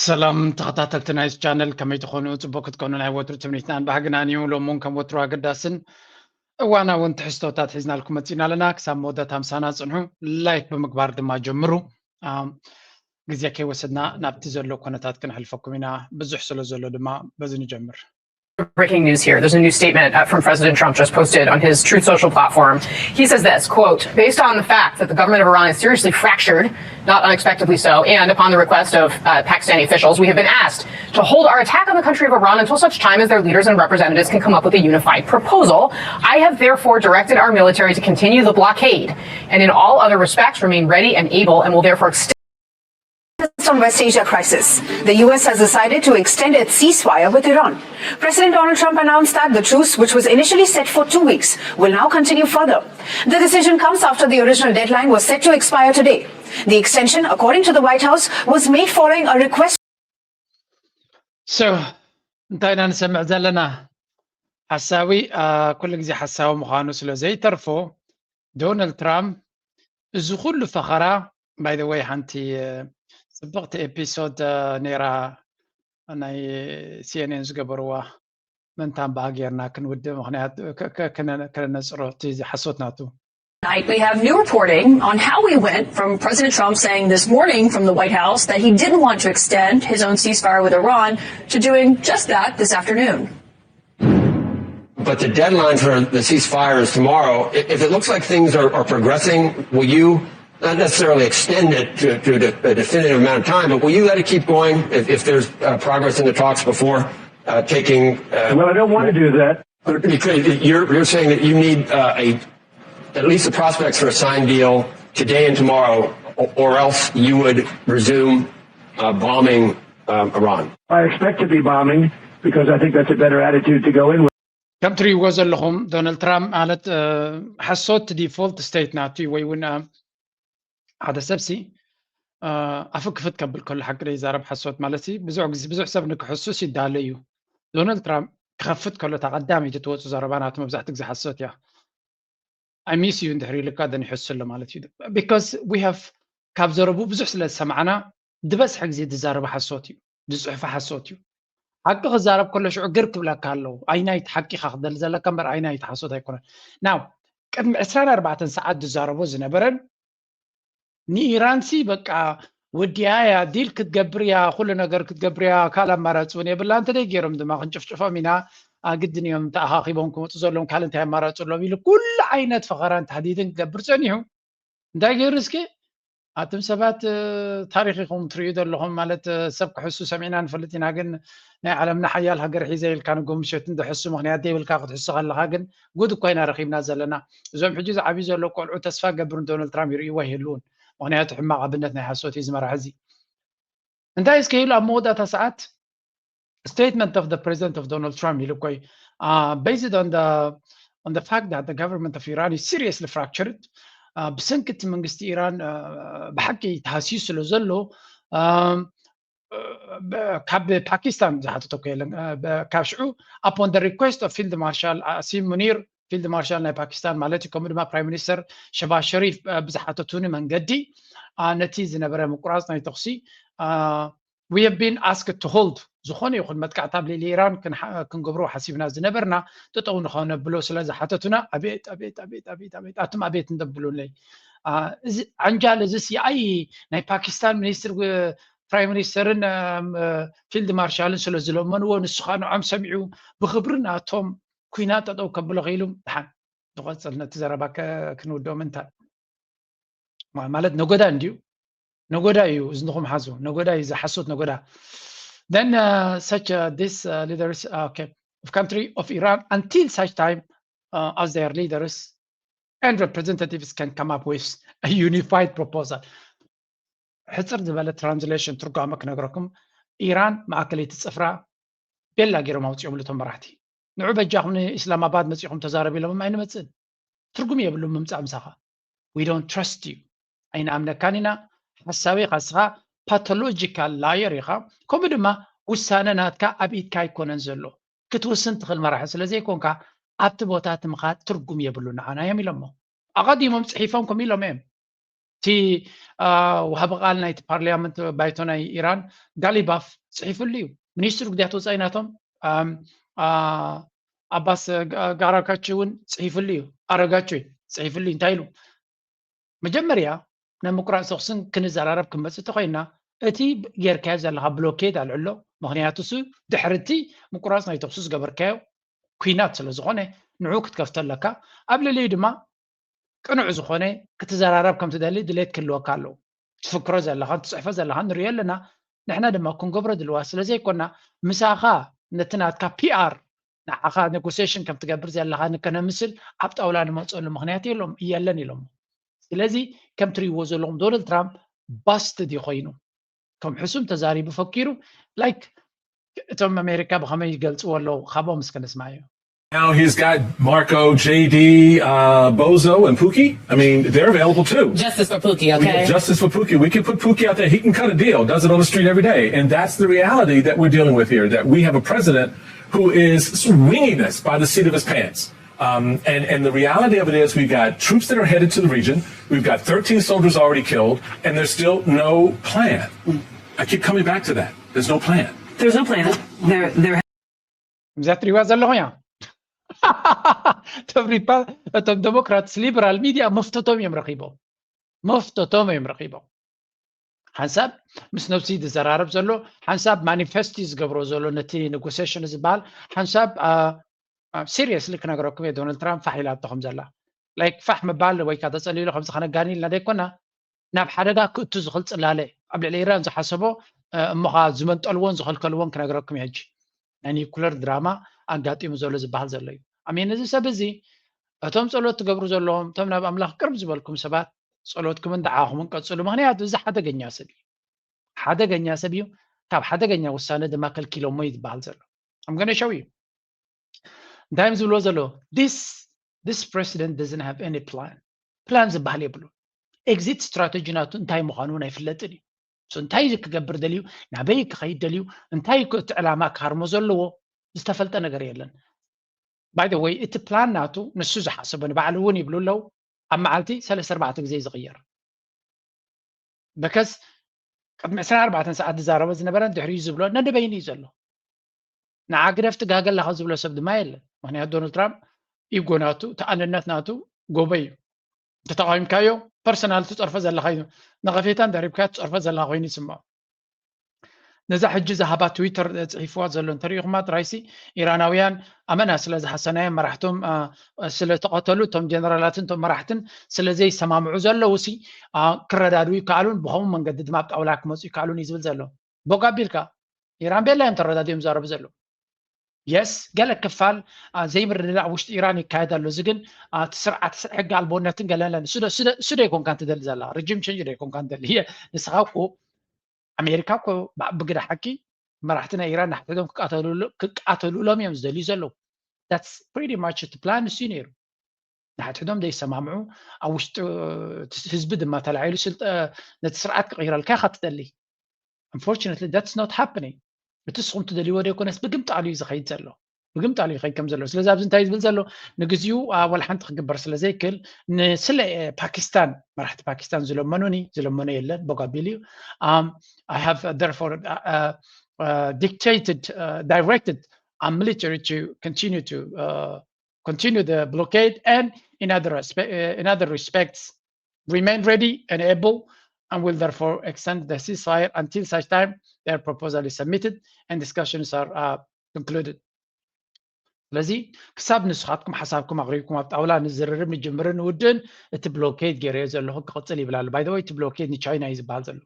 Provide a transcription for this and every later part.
ሰላም ተኸታተልቲ ናይዚ ቻነል፣ ከመይ ትኾኑ? ጽቡቅ ክትኮኑ ናይ ወትሩ ትምኒትናን ባህግናን እዩ። ሎም እውን ከም ወትሩ ኣገዳስን እዋናውን ትሕዝቶታት ሒዝናልኩም መጺእና ኣለና። ክሳብ መወዳእታ ምሳና ጽንሑ። ላይክ ብምግባር ድማ ጀምሩ። ኣም፣ ግዜ ከይወሰድና ናብቲ ዘሎ ኩነታት ክነሕልፈኩም ኢና። ብዙሕ ስለ ዘሎ ድማ በዚ ንጀምር። Breaking news here. There's a new statement uh, from President Trump just posted on his Truth Social platform. He says this, quote, "Based on the fact that the government of Iran is seriously fractured, not unexpectedly so, and upon the request of uh, Pakistani officials, we have been asked to hold our attack on the country of Iran until such time as their leaders and representatives can come up with a unified proposal. I have therefore directed our military to continue the blockade and in all other respects remain ready and able and will therefore extend." On West Asia crisis, the U S has decided to extend its ceasefire with Iran. President Donald Trump announced that the truce, which was initially set for two weeks, will now continue further. The decision comes after the original deadline was set to expire today. The extension, according to the White House, was made following a request. So እንታይ ኢና ንሰምዕ ዘለና? ሓሳዊ ኩሉ ግዜ ሓሳዊ ምዃኑ ስለ ዘይተርፎ፣ ዶናልድ ትራምፕ እዚ ኩሉ ፈኸራ፣ ባይ ዘ ወይ፣ ሓንቲ ጽብቕቲ ኤፒሶድ ነይራ ናይ ሲኤንኤን ዝገበርዋ። መንታ እምበኣ ጌርና ክንውድእ፣ ምኽንያቱ ከነነጽሮ እቲ ሓሶት ናቱ። Tonight, we have new reporting on how we went from President Trump saying this morning from the White House that he didn't want to extend his own ceasefire with Iran to doing just that this afternoon. But the deadline for the ceasefire is tomorrow. If it looks like things are, are progressing, will you not necessarily extend it to, to a definitive amount of time, but will you let it keep going if, if there's uh, progress in the talks before uh, taking? Uh, well, I don't want to do that. Because you're, you're saying that you need uh, a at least the prospects for a signed deal today and tomorrow, or else you would resume uh, bombing um, Iran. I expect to be bombing because I think that's a better attitude to go in with. ከም ትሪእዎ ዘለኹም፣ ዶናልድ ትራምፕ ማለት ሓሶት ዲፎልት ስቴት ናቱ እዩ፣ ወይ እውን ሓደ ሰብሲ ኣፉ ክፍት ከብል ከሎ ሓቂ ዘይዛረብ ሓሶት ማለት ብዙሕ ግዜ ብዙሕ ሰብ ንክሕሱስ ይዳለ እዩ። ዶናልድ ትራምፕ ክኸፍት ከሎ እታ ቀዳመይቲ ትወፁ ዘረባ ናቱ መብዛሕትኡ ግዜ ሓሶት እያ። I miss you እንድሕር ኢሉካ ደን ይሕሱ ኣሎ ማለት እዩ። Because we have ካብ ዘረቡ ብዙሕ ስለ ዝሰማዕና ዝበዝሐ ግዜ ዝዛረበ ሓሶት እዩ፣ ዝፅሕፎ ሓሶት እዩ። ሓቂ ክዛረብ ከሎ ሽዑ ግር ክብለካ ኣለዎ። ኣይናይቲ ሓቂ ኢኻ ክትደሊ ዘለካ እምበር ኣይናይቲ ሓሶት ኣይኮነን። ናው ቅድሚ ዕስራን ኣርባዕተን ሰዓት ዝዛረቦ ዝነበረን ንኢራንሲ በቃ ወዲኣ እያ፣ ዲል ክትገብር እያ፣ ኩሉ ነገር ክትገብር እያ፣ ካልእ ኣማራፂ እውን የብላ። እንተደይ ገይሮም ድማ ክንጭፍጭፎም ኢና፣ ግድን እዮም ተኣኻኺቦም ክመፁ ዘለዎም፣ ካልእ እንታይ ኣማራፂ ኣለዎም ኢሉ ኩሉ ዓይነት ፈኸራን ታህዲድን ክገብር ፀኒሑ። እንታይ ገይሩ እስኪ? ኣቱም ሰባት ታሪኽ ኢኹም ትርእዩ ዘለኹም፣ ማለት ሰብ ክሕሱ ሰሚዕና ንፈልጥ ኢና፣ ግን ናይ ዓለምና ሓያል ሃገር ሒዘ ኢልካ ንጎ ምሸት እንድሕሱ ምኽንያት ዘይብልካ ክትሕሱ ከለኻ ግን ጉድ እኮ ኢና ረኺብና ዘለና። እዞም ሕጂ ዝዓብዩ ዘለዉ ቆልዑ ተስፋ ገብር ንዶናልድ ትራምፕ ይርእይዎ ኣይህልውን፣ ምኽንያቱ ሕማቕ ኣብነት ናይ ሓሶት እዩ ዝመርሕ እዚ። እንታይ እስከ ኢሉ ኣብ መወዳእታ ሰዓት statement of the president of Donald Trump ኢሉ እኮ እዩ። Based on the on the fact that the government of Iran is seriously fractured, ብሰንኪ እቲ መንግስቲ ኢራን ብሓቂ ተሃስዩ ስለ ዘሎ ካብ ፓኪስታን ዝሓተቶ እኮ የለን። ካብ ሽዑ upon the request of Field Marshal Asim Munir, ፊልድ ማርሻል ናይ ፓኪስታን ማለት እዩ፣ ከምኡ ድማ ፕራይም ሚኒስተር ሸባዝ ሸሪፍ ብዝሓተቱኒ መንገዲ ነቲ ዝነበረ ምቁራፅ ናይ ተኹሲ we have been asked to hold ዝኾነ ይኹን መጥቃዕቲ ኣብ ልዕሊ ኢራን ክንገብሮ ሓሲብና ዝነበርና ጠጠው ንኸነብሎ ስለ ዝሓተቱና ኣቤት ኣቤት ኣቤት ኣቤት ኣቤት ኣቱም ኣቤት እንደብሉለይ። እዚ ዓንጃል እዚ ሲኣይ ናይ ፓኪስታን ሚኒስትር ፕራይም ሚኒስተርን ፊልድ ማርሻልን ስለ ዝለመንዎ ንሱ ከዓ ንዖም ሰሚዑ ብክብሪ ናቶም ኩናት ጠጠው ከብሎ ክኢሉ። ደሓን ንቐፅል ነቲ ዘረባ ክንውድኦ ምንታይ ማለት ነጎዳ እንድዩ። ነጎዳ እዩ እዝንኹም ሓዙ፣ ነጎዳ እዩ ዝሓሶት ነጎዳ። Then uh, such uh, this uh, leaders uh, okay, of country of Iran until such time uh, as their leaders and representatives can come up with a unified proposal. ሕፅር ዝበለ ትራንስሌሽን ትርጓመ ክነግረኩም፣ ኢራን ማእከለይቲ ፅፍራ ቤላ ገይሮም ኣውፅኦምሉ እቶም መራሕቲ። ንዑ በጃኹም ንኢስላማባድ መፂኹም ተዛረቡ ኢሎምም ኣይንመፅእን። ትርጉም የብሉን ምምፃእ ምሳኻ። We don't trust you። ኣይንኣምነካን ኢና። ሓሳዊ ኢኻ እስኻ፣ ፓቶሎጂካል ላየር ኢኻ። ከምኡ ድማ ውሳነ ናትካ ኣብ ኢድካ ኣይኮነን ዘሎ። ክትውስን ትኽእል መራሒ ስለ ዘይኮንካ ኣብቲ ቦታ እቲ ምኻድ ትርጉም የብሉን ንዓና እዮም ኢሎሞ። ኣቐዲሞም ፅሒፎም ከምኡ ኢሎም እዮም። እቲ ወሃቢ ቃል ናይቲ ፓርላመንት ባይቶ ናይ ኢራን ጋሊባፍ ጽሒፍሉ እዩ። ሚኒስትሩ ጉዳያት ወፃኢ ናቶም ኣባስ ጋራካቺ እውን ጽሒፍሉ እዩ። ኣረጋቺ ጽሒፍሉ እዩ። እንታይ ኢሉ? መጀመርያ ናይ ምቁራፅ ተኩስን ክንዘራረብ ክንመፅእ ተኮይና፣ እቲ ጌርካዮ ዘለካ ብሎኬድ ኣልዕሎ። ምክንያቱ ሱ ድሕሪ እቲ ምቁራፅ ናይ ተኩሲ ዝገበርካዮ ኩናት ስለ ዝኾነ ንዑ ክትከፍቶ ኣለካ። ኣብ ልዕሊኡ ድማ ቅኑዕ ዝኾነ ክትዘራረብ ከም ትደሊ ድሌት ክህልወካ ኣለዎ። ትፍክሮ ዘለኻን ትፅሕፎ ዘለኻን ንሪኦ ኣለና። ንሕና ድማ ክንገብሮ ድልዋት ስለ ዘይኮና፣ ምሳኻ ነቲ ናትካ ፒኣር ንዓኻ ኔጎሲሽን ከም ትገብር ዘለኻ ንከነምስል ኣብ ጣውላ ንመፅሉ ምክንያት የለን ኢሎም። ስለዚ ከም ትሪእዎ ዘለኹም ዶናልድ ትራምፕ ባስትድ እዩ ኮይኑ። ከም ሕሱም ተዛሪቡ ፈኪሩ። ላይክ እቶም ኣሜሪካ ብኸመይ ይገልፅዎ ኣለዉ? ካብኦም እስከ ንስማዮ። Now he's got Marco, J D, uh, Bozo, and Pookie. I mean, they're available too. Justice for Pookie, okay? Justice for Pookie. We can put Pookie out there. He can cut a deal. Does it on the street every day. And that's the reality that we're dealing with here, that we have a president who is swinging this by the seat of his pants. Um, and, and the reality of it is we've got troops that are headed to the region. We've got thirteen soldiers already killed, and there's still no plan. I keep coming back to that. There's no plan. There's no plan. There, there እዛ ትሪዋ ዘለኹም እያ። ተብሪባ እቶም ዴሞክራትስ ሊበራል ሚድያ መፍተቶም እዮም ረኺቦም። መፍተቶም እዮም ረኺቦም። ሓንሳብ ምስ ነብሲ ዝዘራረብ ዘሎ፣ ሓንሳብ ማኒፌስቲ ዝገብሮ ዘሎ ነቲ ኔጎሲሽን ዝበሃል፣ ሓንሳብ ሲሪየስሊ ክነግረኩም እየ። ዶናልድ ትራምፕ ፋሕ ኢላቶ ከም ዘላ፣ ላይክ ፋሕ ምባል ወይ ከዓ ተፀሊሉ ከምዚ ከነጋኒ ኢልና ዘይኮና፣ ናብ ሓደጋ ክእቱ ዝኽእል ፅላለ ኣብ ልዕሊ ኢራን ዝሓሰቦ እሞኻ ዝመንጠልዎን ዝኸልከልዎን ክነግረኩም እየ። ሕጂ ናይ ኒኩለር ድራማ ኣጋጢሙ ዘሎ ዝበሃል ዘሎ እዩ። ኣሜን። እዚ ሰብ እዚ እቶም ጸሎት ትገብሩ ዘለዎም እቶም ናብ ኣምላኽ ቅርብ ዝበልኩም ሰባት ጸሎትኩምን ደዓኹምን ቀጽሉ። ምኽንያቱ እዚ ሓደገኛ ሰብ እዩ። ሓደገኛ ሰብ እዩ። ካብ ሓደገኛ ውሳነ ድማ ከልኪሎሞ እዩ ዝበሃል ዘሎ። I'm gonna show you። እንታይ እዮም ዝብልዎ ዘለዉ? This this president doesn't have any plan. ፕላን ዝበሃል የብሉን። ኤግዚት ስትራተጂ ናቱ እንታይ ምዃኑ እውን ኣይፍለጥን እዩ። So እንታይ እዩ ክገብር ደልዩ? ናበይ ክኸይድ ደልዩ? እንታይ እቲ ዕላማ ክሃርሞ ዘለዎ ዝተፈልጠ ነገር የለን። By the way እቲ ፕላን ናቱ ንሱ ዝሓሰቦ ንባዕሉ እውን ይብሉ ኣለዉ ኣብ መዓልቲ ሰለስተ ኣርባዕተ ግዜ እዩ ዝቕየር። በከስ ቅድሚ ዕስራን ኣርባዕተን ሰዓት ዝዛረቦ ዝነበረ ድሕሪኡ ዝብሎ ነንበይኑ እዩ ዘሎ። ንዓ ግደፍ ትጋገ ኣለኻ ዝብሎ ሰብ ድማ የለን። ምክንያቱ ዶናልድ ትራምፕ ኢጎ ናቱ እቲ ኣንነት ናቱ ጎበይ እዩ። እንተተቃዊምካዮ ፐርሰናል ትፀርፎ ዘለካ እዩ። ነቐፌታ እንተሪብካ ትፀርፎ ዘለካ ኮይኑ ይስምዖ። ነዛ ሕጂ ዝሃባ ትዊተር ፅሒፍዋ ዘሎ እንተሪኢኹማ ጥራይሲ ኢራናውያን ኣመና ስለ ዝሓሰናዮም መራሕቶም ስለተቐተሉ እቶም ጀነራላትን እቶም መራሕትን ስለ ዘይሰማምዑ ዘለዉ ሲ ክረዳድኡ ይከኣሉን ብኸምኡ መንገዲ ድማ ኣብ ጣውላ ክመፁ ይከኣሉን እዩ ዝብል ዘሎ። ቦግ ኣቢልካ ኢራን ቤላ እዮም ተረዳድዮም ዝዛረቡ ዘለዉ። የስ ገለ ክፋል ዘይምርድዳእ ውሽጢ ኢራን ይካየድ ኣሎ። እዚ ግን እቲ ስርዓት ሕጊ ኣልቦነትን ገለለን እሱ ዶ ኣይኮንካን ትደሊ ዘላ ሪጂም ቸንጅ ዶ ኣይኮንካን ትደሊ። ንስኻ እኮ ኣሜሪካ እኮ ብግዳ ሓቂ መራሕቲ ናይ ኢራን ንሓድሕዶም ክቃተሉሎም እዮም ዝደልዩ ዘለዉ። That's pretty much እቲ ፕላን እሱ እዩ ነይሩ። ንሓድሕዶም ዘይሰማምዑ ኣብ ውሽጢ ህዝቢ ድማ ተላዒሉ ነቲ ስርዓት ክቕይረልካ ኢኻ ትደሊ። Unfortunately that's not happening። እቲ ንስኹም ትደልይዎ ዘይኮነስ ብግምጣሉ እዩ ዝኸይድ ዘሎ። ብግምጣሉ ይኸይድ ከም ዘሎ። ስለዚ ኣብዚ እንታይ ዝብል ዘሎ ንግዚኡ ወላ ሓንቲ ክግበር ስለ ዘይክእል ንስለ ፓኪስታን መራሕቲ ፓኪስታን ዝለመኑኒ ዝለመኖ የለን። ቦግ ኣቢሉ እዩ። I have therefore dictated, directed our military to continue to continue the blockade and in other respects remain ready and able and will therefore extend the ceasefire until such time their proposal is submitted and discussions are concluded. ስለዚ ክሳብ ንስኻትኩም ሓሳብኩም ኣቕሪብኩም ኣብ ጣውላ ንዝርርብ ንጅምርን ንውድእን እቲ ብሎኬድ ገይረዮ ዘለኹ ክቕፅል ይብል ኣሎ። By the way እቲ ብሎኬድ ንቻይና እዩ ዝበሃል ዘሎ።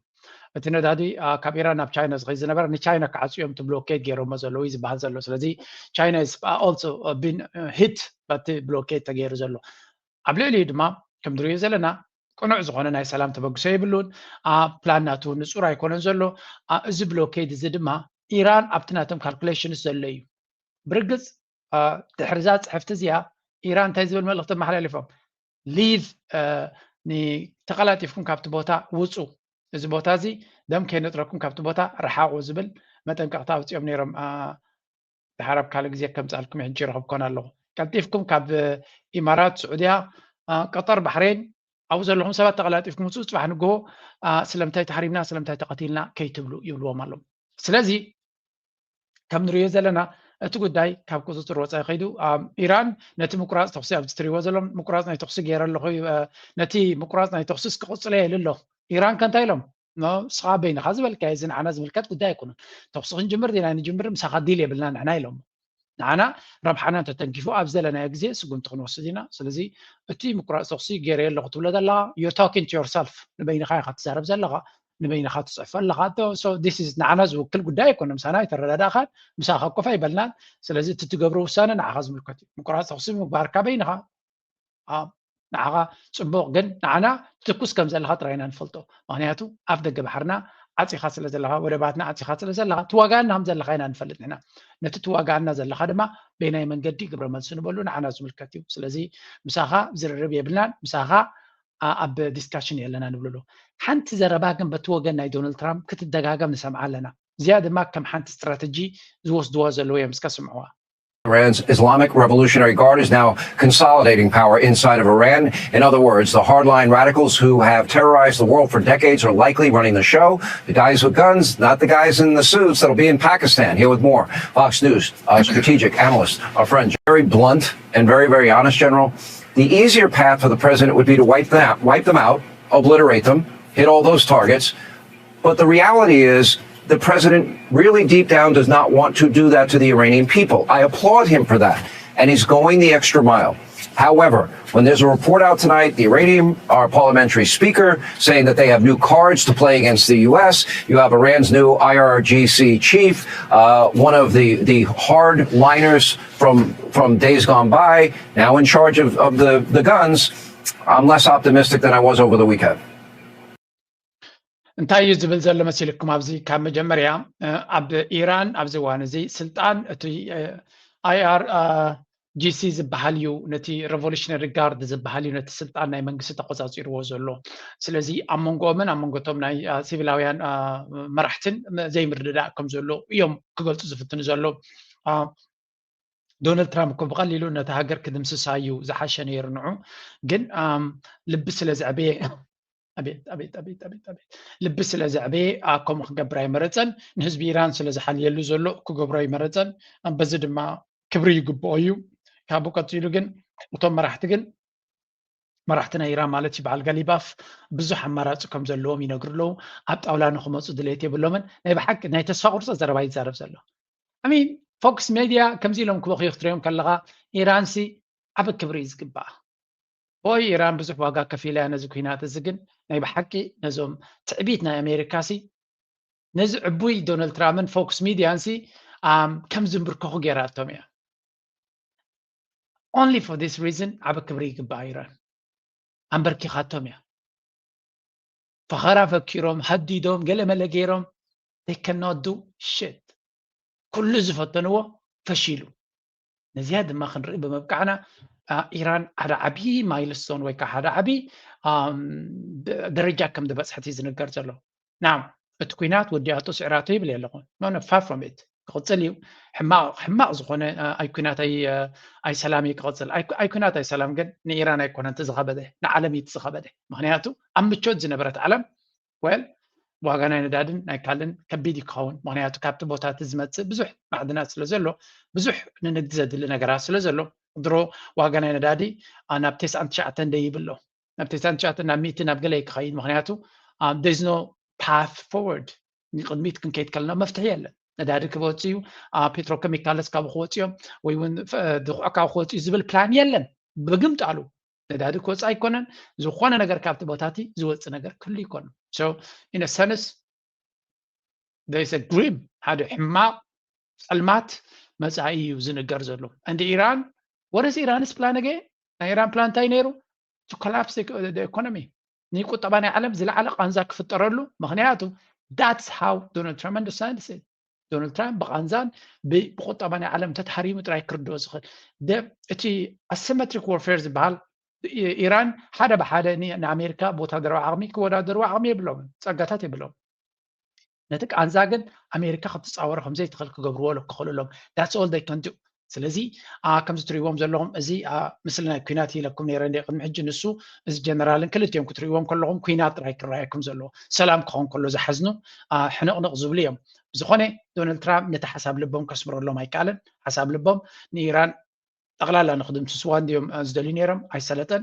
እቲ ነዳዲ ካብ ኢራን ናብ ቻይና ዝኸይድ ዝነበረ ንቻይና ክዓፅዮም እቲ ብሎኬድ ገይሮሞ ዘለዉ እዩ ዝበሃል ዘሎ። ስለዚ ቻይና is also been hit በቲ ብሎኬድ ተገይሩ ዘሎ። ኣብ ልዕሊኡ ድማ ከም ንሪኦ ዘለና ቅኑዕ ዝኾነ ናይ ሰላም ተበግሶ የብሉን። ፕላን ናቱ ንፁር ኣይኮነን ዘሎ። እዚ ብሎኬድ እዚ ድማ ኢራን ኣብቲ ናቶም ካልኩሌሽንስ ዘሎ እዩ። ብርግፅ ድሕርዛ ፅሕፍቲ እዚኣ ኢራን እንታይ ዝብል መልእኽቲ ኣመሓላሊፎም? ሊቭ ተቐላጢፍኩም ካብቲ ቦታ ውፁ፣ እዚ ቦታ እዚ ደም ከይነጥረኩም ካብቲ ቦታ ረሓቑ ዝብል መጠንቀቕታ ኣውፂኦም ነይሮም። ድሓር ኣብ ካልእ ግዜ ከምፅኣልኩም ሕጂ ረኸብኮን ኣለኹ። ቀልጢፍኩም ካብ ኢማራት፣ ስዑድያ፣ ቀጠር፣ ባሕሬን ኣብኡ ዘለኹም ሰባት ተቐላጢፍኩም ውፅኡ፣ ፅባሕ ንግሆ ስለምንታይ ተሃሪምና ስለምንታይ ተቐቲልና ከይትብሉ ይብልዎም ኣለዉ። ስለዚ ከም ንሪኦ ዘለና እቲ ጉዳይ ካብ ቁፅፅር ወፃኢ ከይዱ፣ ኢራን ነቲ ምቁራፅ ተኽሲ ኣብዚ ትሪእዎ ዘለኹም ምቁራፅ ናይ ተኽሲ ገይረ ኣለኹ፣ ነቲ ምቁራፅ ናይ ተኽሲ ክቕፅሎ ኢሉ ኣሎ። ኢራን ከ እንታይ ኢሎም? ንስኻ በይንኻ ዝበልካዮ እዚ ንዓና ዝምልከት ጉዳይ ኣይኮነን። ተኽሲ ክንጅምር ዲና ንጅምር ምሳኻ ዲል የብልና ንሕና ኢሎም። ንዓና ረብሓና እንተተንኪፉ ኣብ ዘለናዮ ግዜ ስጉምቲ ክንወስድ ኢና። ስለዚ እቲ ምቁራፅ ተኽሲ ገይረ ኣለኹ ትብሎ ዘለኻ you're talking to yourself፣ ንበይንኻ ኢኻ ትዛረብ ዘለኻ፣ ንበይንኻ ትፅሕፎ ኣለኻ። ንዓና ዝውክል ጉዳይ ኣይኮነ፣ ምሳና ኣይተረዳዳእኻን፣ ምሳኻ ኮፍ ኣይበልናን። ስለዚ እቲ ትገብሮ ውሳነ ንዓኻ ዝምልከት እዩ። ምቁራፅ ተኽሲ ምግባርካ በይንኻ ንዓኻ ፅቡቕ፣ ግን ንዓና ትኩስ ከም ዘለኻ ጥራይ ኢና ንፈልጦ። ምክንያቱ ኣፍ ደገ ባሕርና ዓፂኻ ስለ ዘለኻ፣ ወደባትና ዓፂኻ ስለ ዘለኻ ትዋጋኣና ከም ዘለኻ ኢና ንፈልጥ። ንሕና ነቲ ትዋጋኣና ዘለኻ ድማ በየናይ መንገዲ ግብረ መልሲ ንበሉ ንዓና ዝምልከት እዩ። ስለዚ ምሳኻ ዝርርብ የብልናን። ምሳኻ ኣብ ዲስካሽን የለና ንብልሉ። ሓንቲ ዘረባ ግን በቲ ወገን ናይ ዶናልድ ትራምፕ ክትደጋገም ንሰምዓ ኣለና። እዚኣ ድማ ከም ሓንቲ ስትራተጂ ዝወስድዋ ዘለዉ እዮም። እስከ ስምዕዋ። Iran's Islamic Revolutionary Guard is now consolidating power inside of Iran. In other words, the hardline radicals who have terrorized the world for decades are likely running the show. The guys with guns, not the guys in the suits that'll be in Pakistan. Here with more Fox News uh, strategic analyst, our friend Jerry Blunt, and very, very honest, General. The easier path for the president would be to wipe them out, wipe them out, obliterate them, hit all those targets. But the reality is, the president really deep down does not want to do that to the Iranian people. I applaud him for that, and he's going the extra mile. However, when there's a report out tonight, the Iranian, our parliamentary speaker, saying that they have new cards to play against the U S, you have Iran's new I R G C chief, uh, one of the, the hardliners from, from days gone by, now in charge of, of the, the guns. I'm less optimistic than I was over the weekend. እንታይ እዩ ዝብል ዘሎ መሲልኩም? ኣብዚ ካብ መጀመርያ ኣብ ኢራን ኣብዚ እዋን እዚ ስልጣን እቲ ኣይኣር ጂሲ ዝበሃል እዩ፣ ነቲ ሬቮሉሽነሪ ጋርድ ዝበሃል እዩ ነቲ ስልጣን ናይ መንግስቲ ተቆፃፂርዎ ዘሎ። ስለዚ ኣብ መንጎኦምን ኣብ መንጎቶም ናይ ሲቪላውያን መራሕትን ዘይምርድዳእ ከም ዘሎ እዮም ክገልፁ ዝፍትኑ ዘሎ። ዶናልድ ትራምፕ እኮ ብቐሊሉ ነታ ሃገር ክድምስሳ እዩ ዝሓሸ ነይሩ ንዑ። ግን ልቢ ስለ ዘዕበየ ኣቤት ኣቤት ኣቤት ኣቤት ኣቤት ልቢ ስለ ዘዕበየ ከምኡ ክገብር ኣይመረፀን። ንህዝቢ ኢራን ስለ ዝሓልየሉ ዘሎ ክገብሮ ኣይመረፀን። በዚ ድማ ክብሪ ይግብኦ እዩ። ካብኡ ቀፂሉ ግን እቶም መራሕቲ ግን መራሕቲ ናይ ኢራን ማለት እዩ በዓል ጋሊባፍ ብዙሕ ኣማራፂ ከም ዘለዎም ይነግሩ ኣለዉ። ኣብ ጣውላ ንክመፁ ድሌት የብሎምን። ናይ ብሓቂ ናይ ተስፋ ቁርፂ ዘረባ ይዛረብ ዘሎ። ኣሚን ፎክስ ሜድያ ከምዚ ኢሎም ክበኽዩ ክትሪኦም ከለኻ ኢራንሲ ዓቢ ክብሪ እዩ ዝግባኣ። ኦይ ኢራን ብዙሕ ዋጋ ከፊላ እያ ነዚ ኩናት እዚ፣ ግን ናይ ብሓቂ ነዞም ትዕቢት ናይ ኣሜሪካ ሲ ነዚ ዕቡይ ዶናልድ ትራምፕን ፎክስ ሚድያን ሲ ከም ዝንብርከኹ ገይራቶም እያ። Only for this reason ዓቢ ክብሪ ይግባኣ ኢራን። ኣንበርኪኻቶም እያ። ፈኸራ ፈኪሮም ሃዲዶም ገለመለ ገይሮም they cannot do shit። ኩሉ ዝፈተንዎ ፈሺሉ። ነዚኣ ድማ ክንርኢ ብምብቃዕና ኢራን ሓደ ዓብዪ ማይልስቶን ወይ ከዓ ሓደ ዓብዪ ደረጃ ከም ዝበፅሐት እዩ ዝንገር ዘሎ። ናም እቲ ኩናት ወዲኣቶ ስዕራቶ ይብል የለኹን። No, no, far from it። ክቕፅል እዩ። ሕማቕ ሕማቕ ዝኾነ ኣይ ኩናት ኣይ ኣይ ሰላም እዩ ክቕፅል። ኣይ ኣይ ኩናት ኣይ ሰላም ግን ንኢራን ኣይኮነን እቲ ዝኸበደ፣ ንዓለም እዩ እቲ ዝኸበደ። ምክንያቱ ኣብ ምቾት ዝነበረት ዓለም well ዋጋ ናይ ነዳድን ናይ ካልእን ከቢድ እዩ ክኸውን። ምክንያቱ ካብቲ ቦታ እቲ ዝመፅእ ብዙሕ ማዕድናት ስለ ዘሎ ብዙሕ ንንግዲ ዘድሊ ነገራት ስለ ዘሎ ድሮ ዋጋ ናይ ነዳዲ ናብ ተስዓን ትሽዓተን ደይብሎ ናብ ተስዓን ትሽዓተን ናብ ሚእቲ ናብ ገለ ክኸይድ ምክንያቱ there's no path forward ንቅድሚት ክንከይድ ከለና መፍትሒ የለን። ነዳዲ ክወፅ እዩ። ፔትሮኬሚካልስ ካብኡ ክወፅ እዮም ወይ እውን ድኩዕ ካብኡ ክወፅ እዩ ዝብል ፕላን የለን። ብግምጣሉ ነዳዲ ክወፅ ኣይኮነን። ዝኾነ ነገር ካብቲ ቦታ እቲ ዝወፅ ነገር ክህሉ ይኮነን። So in a sense there is a grim ሓደ ሕማቕ ፀልማት መፃኢ እዩ ዝንገር ዘሎ። And ኢራን what is Iran's plan again? ናይ ኢራን ፕላን እንታይ ነይሩ? To collapse the economy ንቁጠባ ናይ ዓለም ዝለዓለ ቃንዛ ክፍጠረሉ። ምክንያቱ that's how Donald Trump understands it። ዶናልድ ትራምፕ ብቃንዛን ብቁጠባ ናይ ዓለም እንተተሃሪሙ ጥራይ ክርድኦ ዝኽእል። እቲ asymmetric warfare ዝበሃል ኢራን ሓደ ብሓደ ንኣሜሪካ ብወታደራዊ ዓቕሚ ክወዳደርዎ ዓቕሚ የብሎም፣ ፀጋታት የብሎም። ነቲ ቃንዛ ግን ኣሜሪካ ክትፃወሮ ከምዘይትኽእል ክገብርዎ ክኽእሉ ኣለዎም። That's all they can do። ስለዚ ከምዚ ትሪእዎም ዘለኹም እዚ ምስሊ ናይ ኩናት ኢለኩም ነይረ እንደ ቅድሚ ሕጂ። ንሱ እዚ ጀነራልን ክልቲኦም ክትሪእዎም ከለኹም ኩናት ጥራይ ክረኣየኩም ዘለዎ፣ ሰላም ክኾን ከሎ ዝሓዝኑ ሕንቕንቕ ዝብሉ እዮም። ብዝኾነ ዶናልድ ትራምፕ ነቲ ሓሳብ ልቦም ከስምረሎም ኣይከኣለን። ሓሳብ ልቦም ንኢራን ጠቕላላ ንክድምስስዋ እንዲዮም ዝደልዩ ነይሮም። ኣይሰለጠን።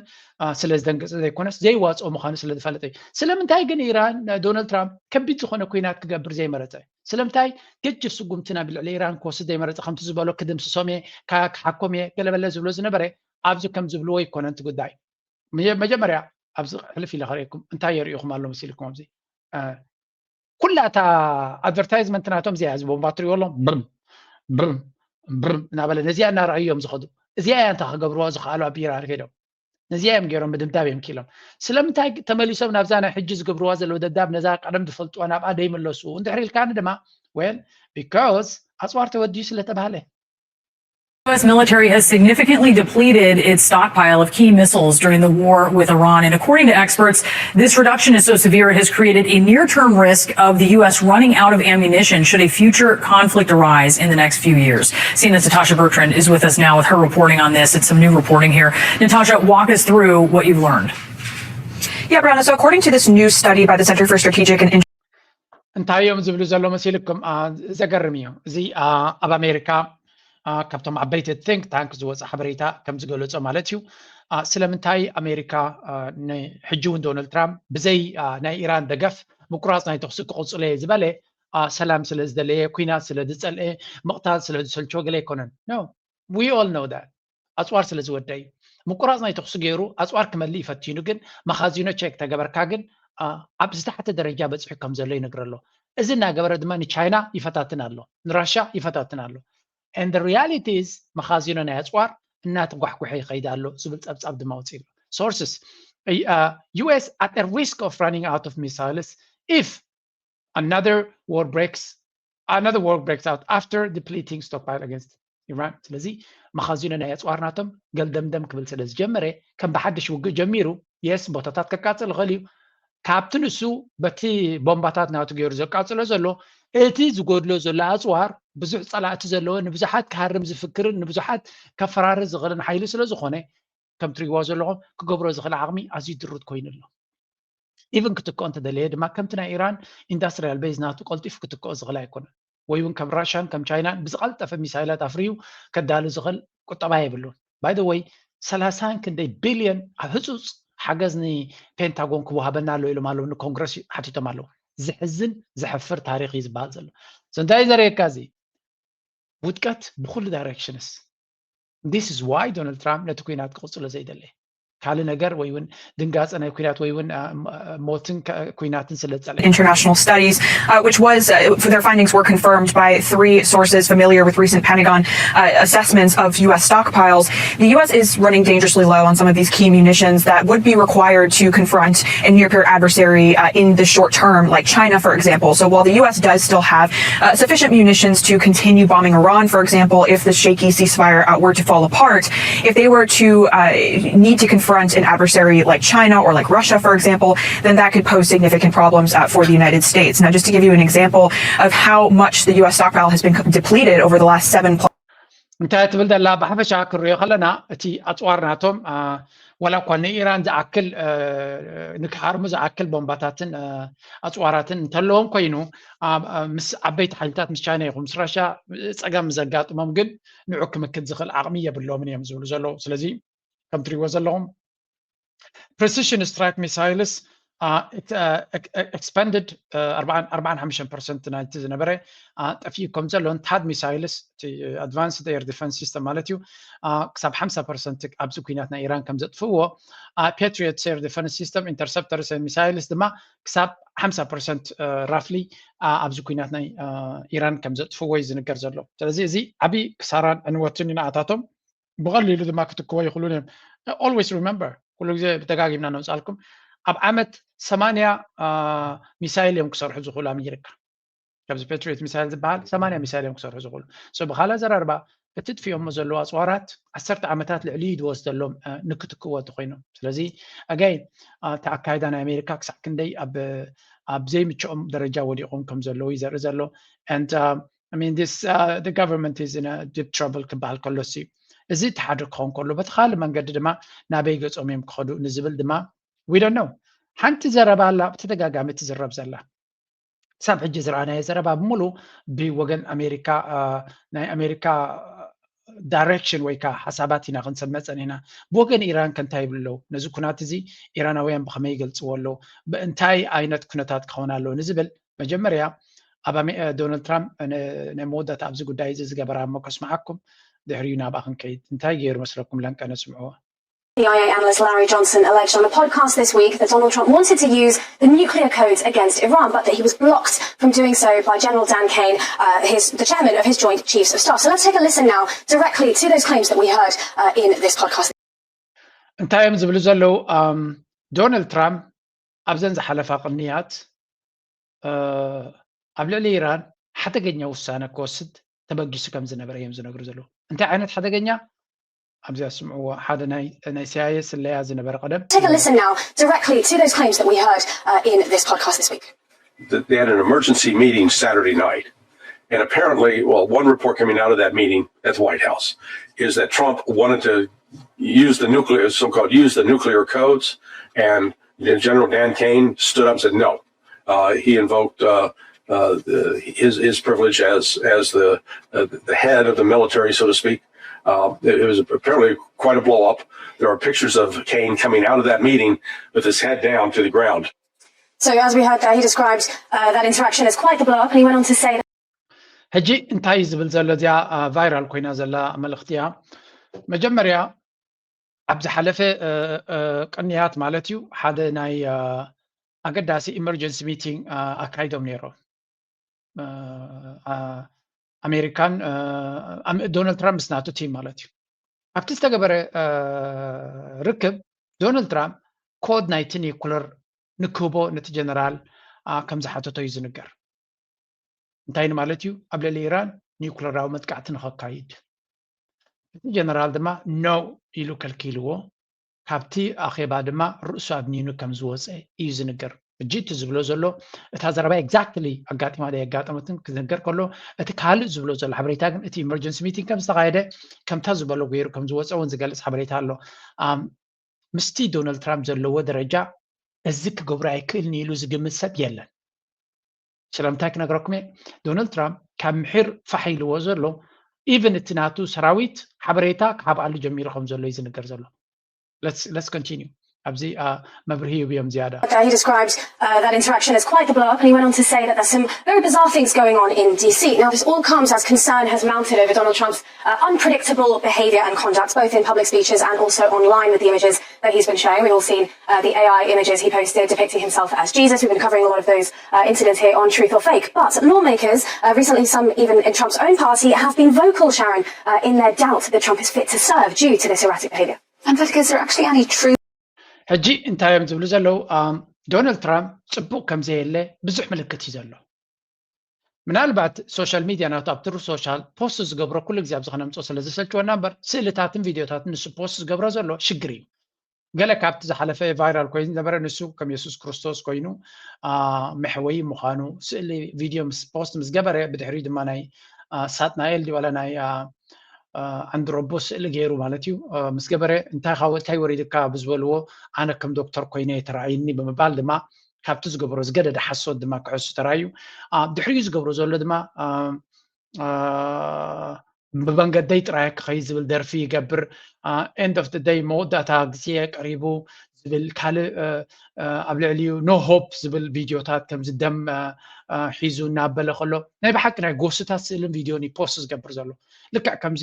ስለ ዝደንገፀ ዘይኮነስ ዘይዋፅኦ ምዃኑ ስለ ዝፈለጠ እዩ። ስለምንታይ ግን ኢራን ዶናልድ ትራምፕ ከቢድ ዝኾነ ኩናት ክገብር ዘይመረፀ? ስለምንታይ ገጅፍ ስጉምቲ ናብ ልዕሊ ኢራን ክወስድ ዘይመረፀ? ከምቲ ዝበሎ ክድምስሶም እየ፣ ክሓኮም እየ፣ ገለበለ ዝብሎ ዝነበረ ኣብዚ ከም ዝብልዎ ኣይኮነን እቲ ጉዳይ። መጀመርያ ኣብዚ ሕልፍ ኢለ ከርእየኩም እንታይ የርእኹም ኣሎ መሲልኩም ኣብዚ ኩላ እታ ኣድቨርታይዝመንት ናቶም እዚኣ እዚ ቦምባ ትሪእዎ ኣለኹም ብርም ብርም ብርም እናበለ ነዚኣ እናረኣዩ እዮም ዝኸዱ። እዚኣ እያ እንታይ ክገብርዋ ዝኽኣሉ ኣብ ኢራን ከይዶም ነዚኣ እዮም ገይሮም ምድብዳብ እዮም ክኢሎም። ስለምንታይ ተመሊሶም ናብዛ ናይ ሕጂ ዝገብርዋ ዘለዉ ደብዳብ ነዛ ቀደም ዝፈልጥዋ ናብኣ ደይመለሱ እንድሕር ኢልካኒ ድማ well because ኣፅዋር ተወዲኡ ስለተባህለ። U S military has significantly depleted its stockpile of key missiles during the war with Iran. And according to experts, this reduction is so severe it has created a near term risk of the U S running out of ammunition should a future conflict arise in the next few years. C N N's Natasha Bertrand is with us now with her reporting on this and some new reporting here. Natasha, walk us through what you've learned. Yeah, Brianna, so according to this new study by the Center for Strategic and እንታይ እዮም ዝብሉ ዘሎ መሲልኩም? ዘገርም እዩ። እዚ ኣብ ኣሜሪካ ካብቶም ዓበይቲ ቲንክ ታንክ ዝወፀ ሓበሬታ ከም ዝገለፆ ማለት እዩ። ስለምንታይ ኣሜሪካ ሕጂ እውን ዶናልድ ትራምፕ ብዘይ ናይ ኢራን ደገፍ ምቁራፅ ናይ ተኩሲ ክቕፅሎ እየ ዝበለ ሰላም ስለ ዝደለየ፣ ኩናት ስለ ዝፀልአ፣ ምቕታል ስለ ዝሰልችዎ ገለ ኣይኮነን። No, we all know that ኣፅዋር ስለ ዝወደ እዩ። ምቁራፅ ናይ ተኩሲ ገይሩ ኣፅዋር ክመልእ ይፈትኑ፣ ግን መኻዚኖ ቸክ ተገበርካ ግን ኣብ ዝተሓተ ደረጃ በፂሑ ከም ዘሎ ይነግር ኣሎ። እዚ እናገበረ ድማ ንቻይና ይፈታትን ኣሎ፣ ንራሻ ይፈታትን ኣሎ። And the reality is መኻዚኖ ናይ ኣፅዋር እናተጓሕጉሐ ይኸይድ ኣሎ ዝብል ፀብፃብ ድማ ወፂኡ ኣሎ። Sources, U S at a risk of running out of missiles if another war breaks another war breaks out after depleting stockpile against Iran. ስለዚ መኻዚኖ ናይ ኣፅዋር ናቶም ገልደምደም ክብል ስለ ዝጀመረ ከም ብሓድሽ ውግእ ጀሚሩ የስ ቦታታት ከቃፅል ይኽእል እዩ። ካብቲ ንሱ በቲ ቦምባታት ናቱ ገይሩ ዘቃፅሎ ዘሎ እቲ ዝጎድሎ ዘሎ ኣፅዋር ብዙሕ ፀላእቲ ዘለዎ ንብዙሓት ክሃርም ዝፍክርን ንብዙሓት ከፈራርህ ዝኽእልን ሓይሊ ስለ ዝኾነ ከም ትሪእዎ ዘለኹም ክገብሮ ዝኽእል ዓቕሚ ኣዝዩ ድሩት ኮይኑ ኣሎ። ኢቭን ክትክኦ እንተደለየ ድማ ከምቲ ናይ ኢራን ኢንዳስትሪያል ቤዝ ናቱ ቀልጢፉ ክትክኦ ዝኽእል ኣይኮነን። ወይ እውን ከም ራሽያን ከም ቻይናን ብዝቐልጠፈ ሚሳይላት ኣፍርዩ ከዳሉ ዝኽእል ቁጠባ የብሉን። By the way ሰላሳን ክንደይ ቢልዮን ኣብ ህፁፅ ሓገዝ ንፔንታጎን ክወሃበና ኣሎ ኢሎም ኣለዉ፣ ንኮንግረስ ሓቲቶም ኣለዉ። ዝሕዝን ዘሕፍር ታሪክ እዩ ዝበሃል ዘሎ። So እንታይ እዩ ዘርእየካ እዚ? ውድቀት ብኩሉ ዳይሬክሽንስ። This is why ዶናልድ ትራምፕ ነቲ ኩናት ክቕፅሎ ዘይደለ ካልእ ነገር ወይ እውን ድንጋፀ ናይ ኩናት ወይ እውን ሞትን ኩናትን ስለ ዝፀልአ። international studies, uh, which was, uh, their findings were confirmed by three sources familiar with recent Pentagon uh, assessments of U S stockpiles. The U S is running dangerously low on some of these key munitions that would be required to confront a near peer adversary uh, in the short term, like China, for example. So while the U S does still have uh, sufficient munitions to continue bombing Iran, for example, if the shaky ceasefire uh, were to fall apart, if they were to uh, need to confront an adversary like China or like Russia, for example, then that could pose significant problems uh, for the United States. Now, just to give you an example of how much the U S stockpile has been depleted over the last seven plus እንታይ ትብል ዘላ ብሓፈሻ ክንሪኦ ከለና እቲ ኣፅዋር ናቶም ዋላ እኳ ንኢራን ዝኣክል ንክሃርሙ ዝኣክል ቦምባታትን ኣፅዋራትን እንተለዎም ኮይኑ ምስ ዓበይቲ ሓይልታት ምስ ቻይና ይኹን ምስ ራሽያ ፀገም ዘጋጥሞም ግን ንዑ ክምክት ዝኽእል ዓቕሚ የብሎምን እዮም ዝብሉ ዘለዉ። ስለዚ ከም ትሪእዎ ዘለኹም precision strike missiles expended ኣርባዓን ሓሙሽተን ፐርሰንት ናይቲ ዝነበረ ጠፊኡ ከም ዘሎን ታድ ሚሳይልስ advanced air defense system ማለት እዩ ክሳብ ሓምሳ ፐርሰንት ኣብዚ ኩናት ናይ ኢራን ከም ዘጥፍእዎ Patriot air defense system interceptors missiles ድማ ክሳብ ሓምሳ ፐርሰንት ራፍሊ ኣብዚ ኩናት ናይ ኢራን ከም ዘጥፍዎ እዩ ዝንገር ዘሎ። ስለዚ እዚ ዓብዪ ክሳራን ዕንወትን እዩ ንኣታቶም። ብቐሊሉ ድማ ክትክዎ ይኽእሉን እዮም። Always remember ኩሉ ግዜ ብደጋጊምና ነውፃልኩም ኣብ ዓመት ሰማንያ ሚሳይል እዮም ክሰርሑ ዝኽእሉ ኣሜሪካ። ካብዚ ፓትሪዮት ሚሳይል ዝበሃል ሰማንያ ሚሳይል እዮም ክሰርሑ ዝኽእሉ። ብካልእ ኣዘራርባ እቲ ጥፊኦሞ ዘለዉ ኣፅዋራት ዓሰርተ ዓመታት ልዕሊ እዩ ዝወስደሎም ንክትክእዎ እንተኮይኖም። ስለዚ ኣጋይን እቲ ኣካይዳ ናይ ኣሜሪካ ክሳዕ ክንደይ ኣብ ዘይምችኦም ደረጃ ወዲቖም ከም ዘለዉ እዩ ዘርኢ ዘሎ። And I mean, this uh, the government is in a deep trouble ክበሃል ከሎ ሲ እዚ ተሓድር ክኸውን ከሎ በቲ ካልእ መንገዲ ድማ ናበይ ገጾም እዮም ክኸዱ ንዝብል ድማ we don't know። ሓንቲ ዘረባ ኣላ ብተደጋጋሚ ትዝረብ ዘላ ክሳብ ሕጂ ዝረኣናዮ ዘረባ ብምሉ ብወገን ኣሜሪካ ናይ ኣሜሪካ ዳይሬክሽን ወይ ከዓ ሓሳባት ኢና ክንሰብ መፀን ኢና። ብወገን ኢራን ከ እንታይ ይብሉ ኣለዉ? ነዚ ኩናት እዚ ኢራናውያን ብኸመይ ይገልፅዎ ኣለዉ? እንታይ ዓይነት ኩነታት ክኸውን ኣለዎ ንዝብል መጀመርያ ኣብ ዶናልድ ትራምፕ ናይ መወዳእታ ኣብዚ ጉዳይ እዚ ዝገበራ እሞ ከስምዓኩም ድሕሪኡ ናብኣ ክንከይድ። እንታይ ገይሩ መስለኩም? ለንቀ ነስምዕዎ። C I A analyst Larry Johnson alleged on a podcast this week that Donald Trump wanted to use the nuclear codes against Iran, but that he was blocked from doing so by General Dan Caine, uh, his, the chairman of his Joint Chiefs of Staff. So let's take a listen now directly to those claims that we heard uh, in this podcast. እንታይ እዮም ዝብሉ ዘለዉ? ዶናልድ ትራምፕ ኣብዘን ዝሓለፋ ቅንያት ኣብ ልዕሊ ኢራን ሓደገኛ ውሳነ ክወስድ ተበጊሱ ከም ዝነበረ እዮም ዝነግሩ ዘለዉ። እንታይ ዓይነት ሓደገኛ? ኣብዚኣ ስምዕዎ። ሓደ ናይ ናይ ሲኣይኤ ስለያ ዝነበረ ቀደም Take a listen now directly to those claims that we heard uh, in this podcast this week. They had an emergency meeting Saturday night. And apparently, well, one report coming out of that meeting at the White House is that Trump wanted to use the nuclear, so-called use the nuclear codes, and General Dan Caine stood up and said no. Uh, he invoked uh, uh, his his privilege as as the uh, the head of the military, so to speak. Uh, it was apparently quite a blow up. There are pictures of Caine coming out of that meeting with his head down to the ground. So as we heard there, he described uh, that interaction as quite the blow up, and he went on to say. ሕጂ እንታይ ዝብል ዘሎ እዚኣ ቫይራል ኮይና ዘላ መልእኽቲ እያ። መጀመርያ ኣብ ዝሓለፈ ቅንያት ማለት እዩ ሓደ ናይ ኣገዳሲ ኢመርጀንሲ ሚቲንግ ኣካይዶም ነይሮም። ኣሜሪካን ዶናልድ ትራምፕ ምስ ናቱ ቲም ማለት እዩ። ኣብቲ ዝተገበረ ርክብ ዶናልድ ትራምፕ ኮድ ናይቲ ኒኩለር ንክህቦ ነቲ ጀነራል ከም ዝሓተቶ እዩ ዝንገር። እንታይ ንማለት እዩ? ኣብ ልዕሊ ኢራን ኒኩለራዊ መጥቃዕቲ ንኸካይድ። እቲ ጀነራል ድማ ኖ ኢሉ ከልኪልዎ። ካብቲ ኣኼባ ድማ ርእሱ ኣድኒኑ ከም ዝወፀ እዩ ዝንገር። ሕጂ እቲ ዝብሎ ዘሎ እታ ዘረባ ኤግዛክትሊ ኣጋጢማ ዶ ኣጋጠመትን ክዝንገር ከሎ እቲ ካልእ ዝብሎ ዘሎ ሓበሬታ ግን እቲ ኢመርጀንሲ ሚቲንግ ከም ዝተኻየደ ከምታ ዝበሎ ገይሩ ከም ዝወፀ እውን ዝገልፅ ሓበሬታ ኣሎ። ምስቲ ዶናልድ ትራምፕ ዘለዎ ደረጃ እዚ ክገብሮ ኣይክእልን ኢሉ ዝግምት ሰብ የለን። ስለምንታይ ክነግረኩም እየ። ዶናልድ ትራምፕ ካብ ምሒር ፋሕ ኢልዎ ዘሎ ኢቨን እቲ ናቱ ሰራዊት ሓበሬታ ክሃብኣሉ ጀሚሩ ከም ዘሎ እዩ ዝንገር ዘሎ። Let's continue. ኣብዚ መብርሂ ይብዮም ዝያዳ። He described uh, that interaction as quite the blow up, and he went on to say that there's some very bizarre things going on in D C. Now, this all comes as concern has mounted over Donald Trump's uh, unpredictable behavior and conduct, both in public speeches and also online with the images that he's been sharing. We've all seen uh, the A I images he posted depicting himself as Jesus. We've been covering a lot of those uh, incidents here on Truth or Fake. But lawmakers, uh, recently some even in Trump's own party, have been vocal, Sharon, uh, in their doubt that Trump is fit to serve due to this erratic behavior. And Vetka, is there actually any truth? ሕጂ እንታይ እዮም ዝብሉ ዘለዉ? ዶናልድ ትራምፕ ፅቡቅ ከም ዘየለ ብዙሕ ምልክት እዩ ዘሎ። ምናልባት ሶሻል ሚድያ ናቱ ኣብ ትሩ ሶሻል ፖስት ዝገብሮ ኩሉ ግዜ ኣብዚ ከነምፅኦ ስለ ዝሰልችወና እምበር ስእልታትን ቪድዮታትን ንሱ ፖስት ዝገብሮ ዘሎ ሽግር እዩ። ገለ ካብቲ ዝሓለፈ ቫይራል ኮይኑ ዝነበረ ንሱ ከም የሱስ ክርስቶስ ኮይኑ መሕወይ ምዃኑ ስእሊ ቪድዮ ምስ ፖስት ምስ ገበረ ብድሕሪኡ ድማ ናይ ሳጥናኤል ድዩ ዋላ ናይ ዓንድሮቦ ስእሊ ገይሩ ማለት እዩ ምስ ገበረ እንታይ ወሪድካ ብዝበልዎ ኣነ ከም ዶክተር ኮይነ ተራእይኒ ብምባል ድማ ካብቲ ዝገበሮ ዝገደደ ሓሶት ድማ ክሕሱ ተራእዩ። ድሕሪኡ ዝገብሮ ዘሎ ድማ ብመንገደይ ጥራይ ክኸይድ ዝብል ደርፊ ይገብር። End of the day መወዳእታ ግዜ ቀሪቡ ዝብል ካልእ ኣብ ልዕሊኡ no hope ዝብል ቪድዮታት ከምዚ ደም ሒዙ እናበለ ከሎ ናይ ብሓቂ ናይ ጎስታት ስእልን ቪድዮን እዩ ፖስት ዝገብር ዘሎ። ልክዕ ከምዚ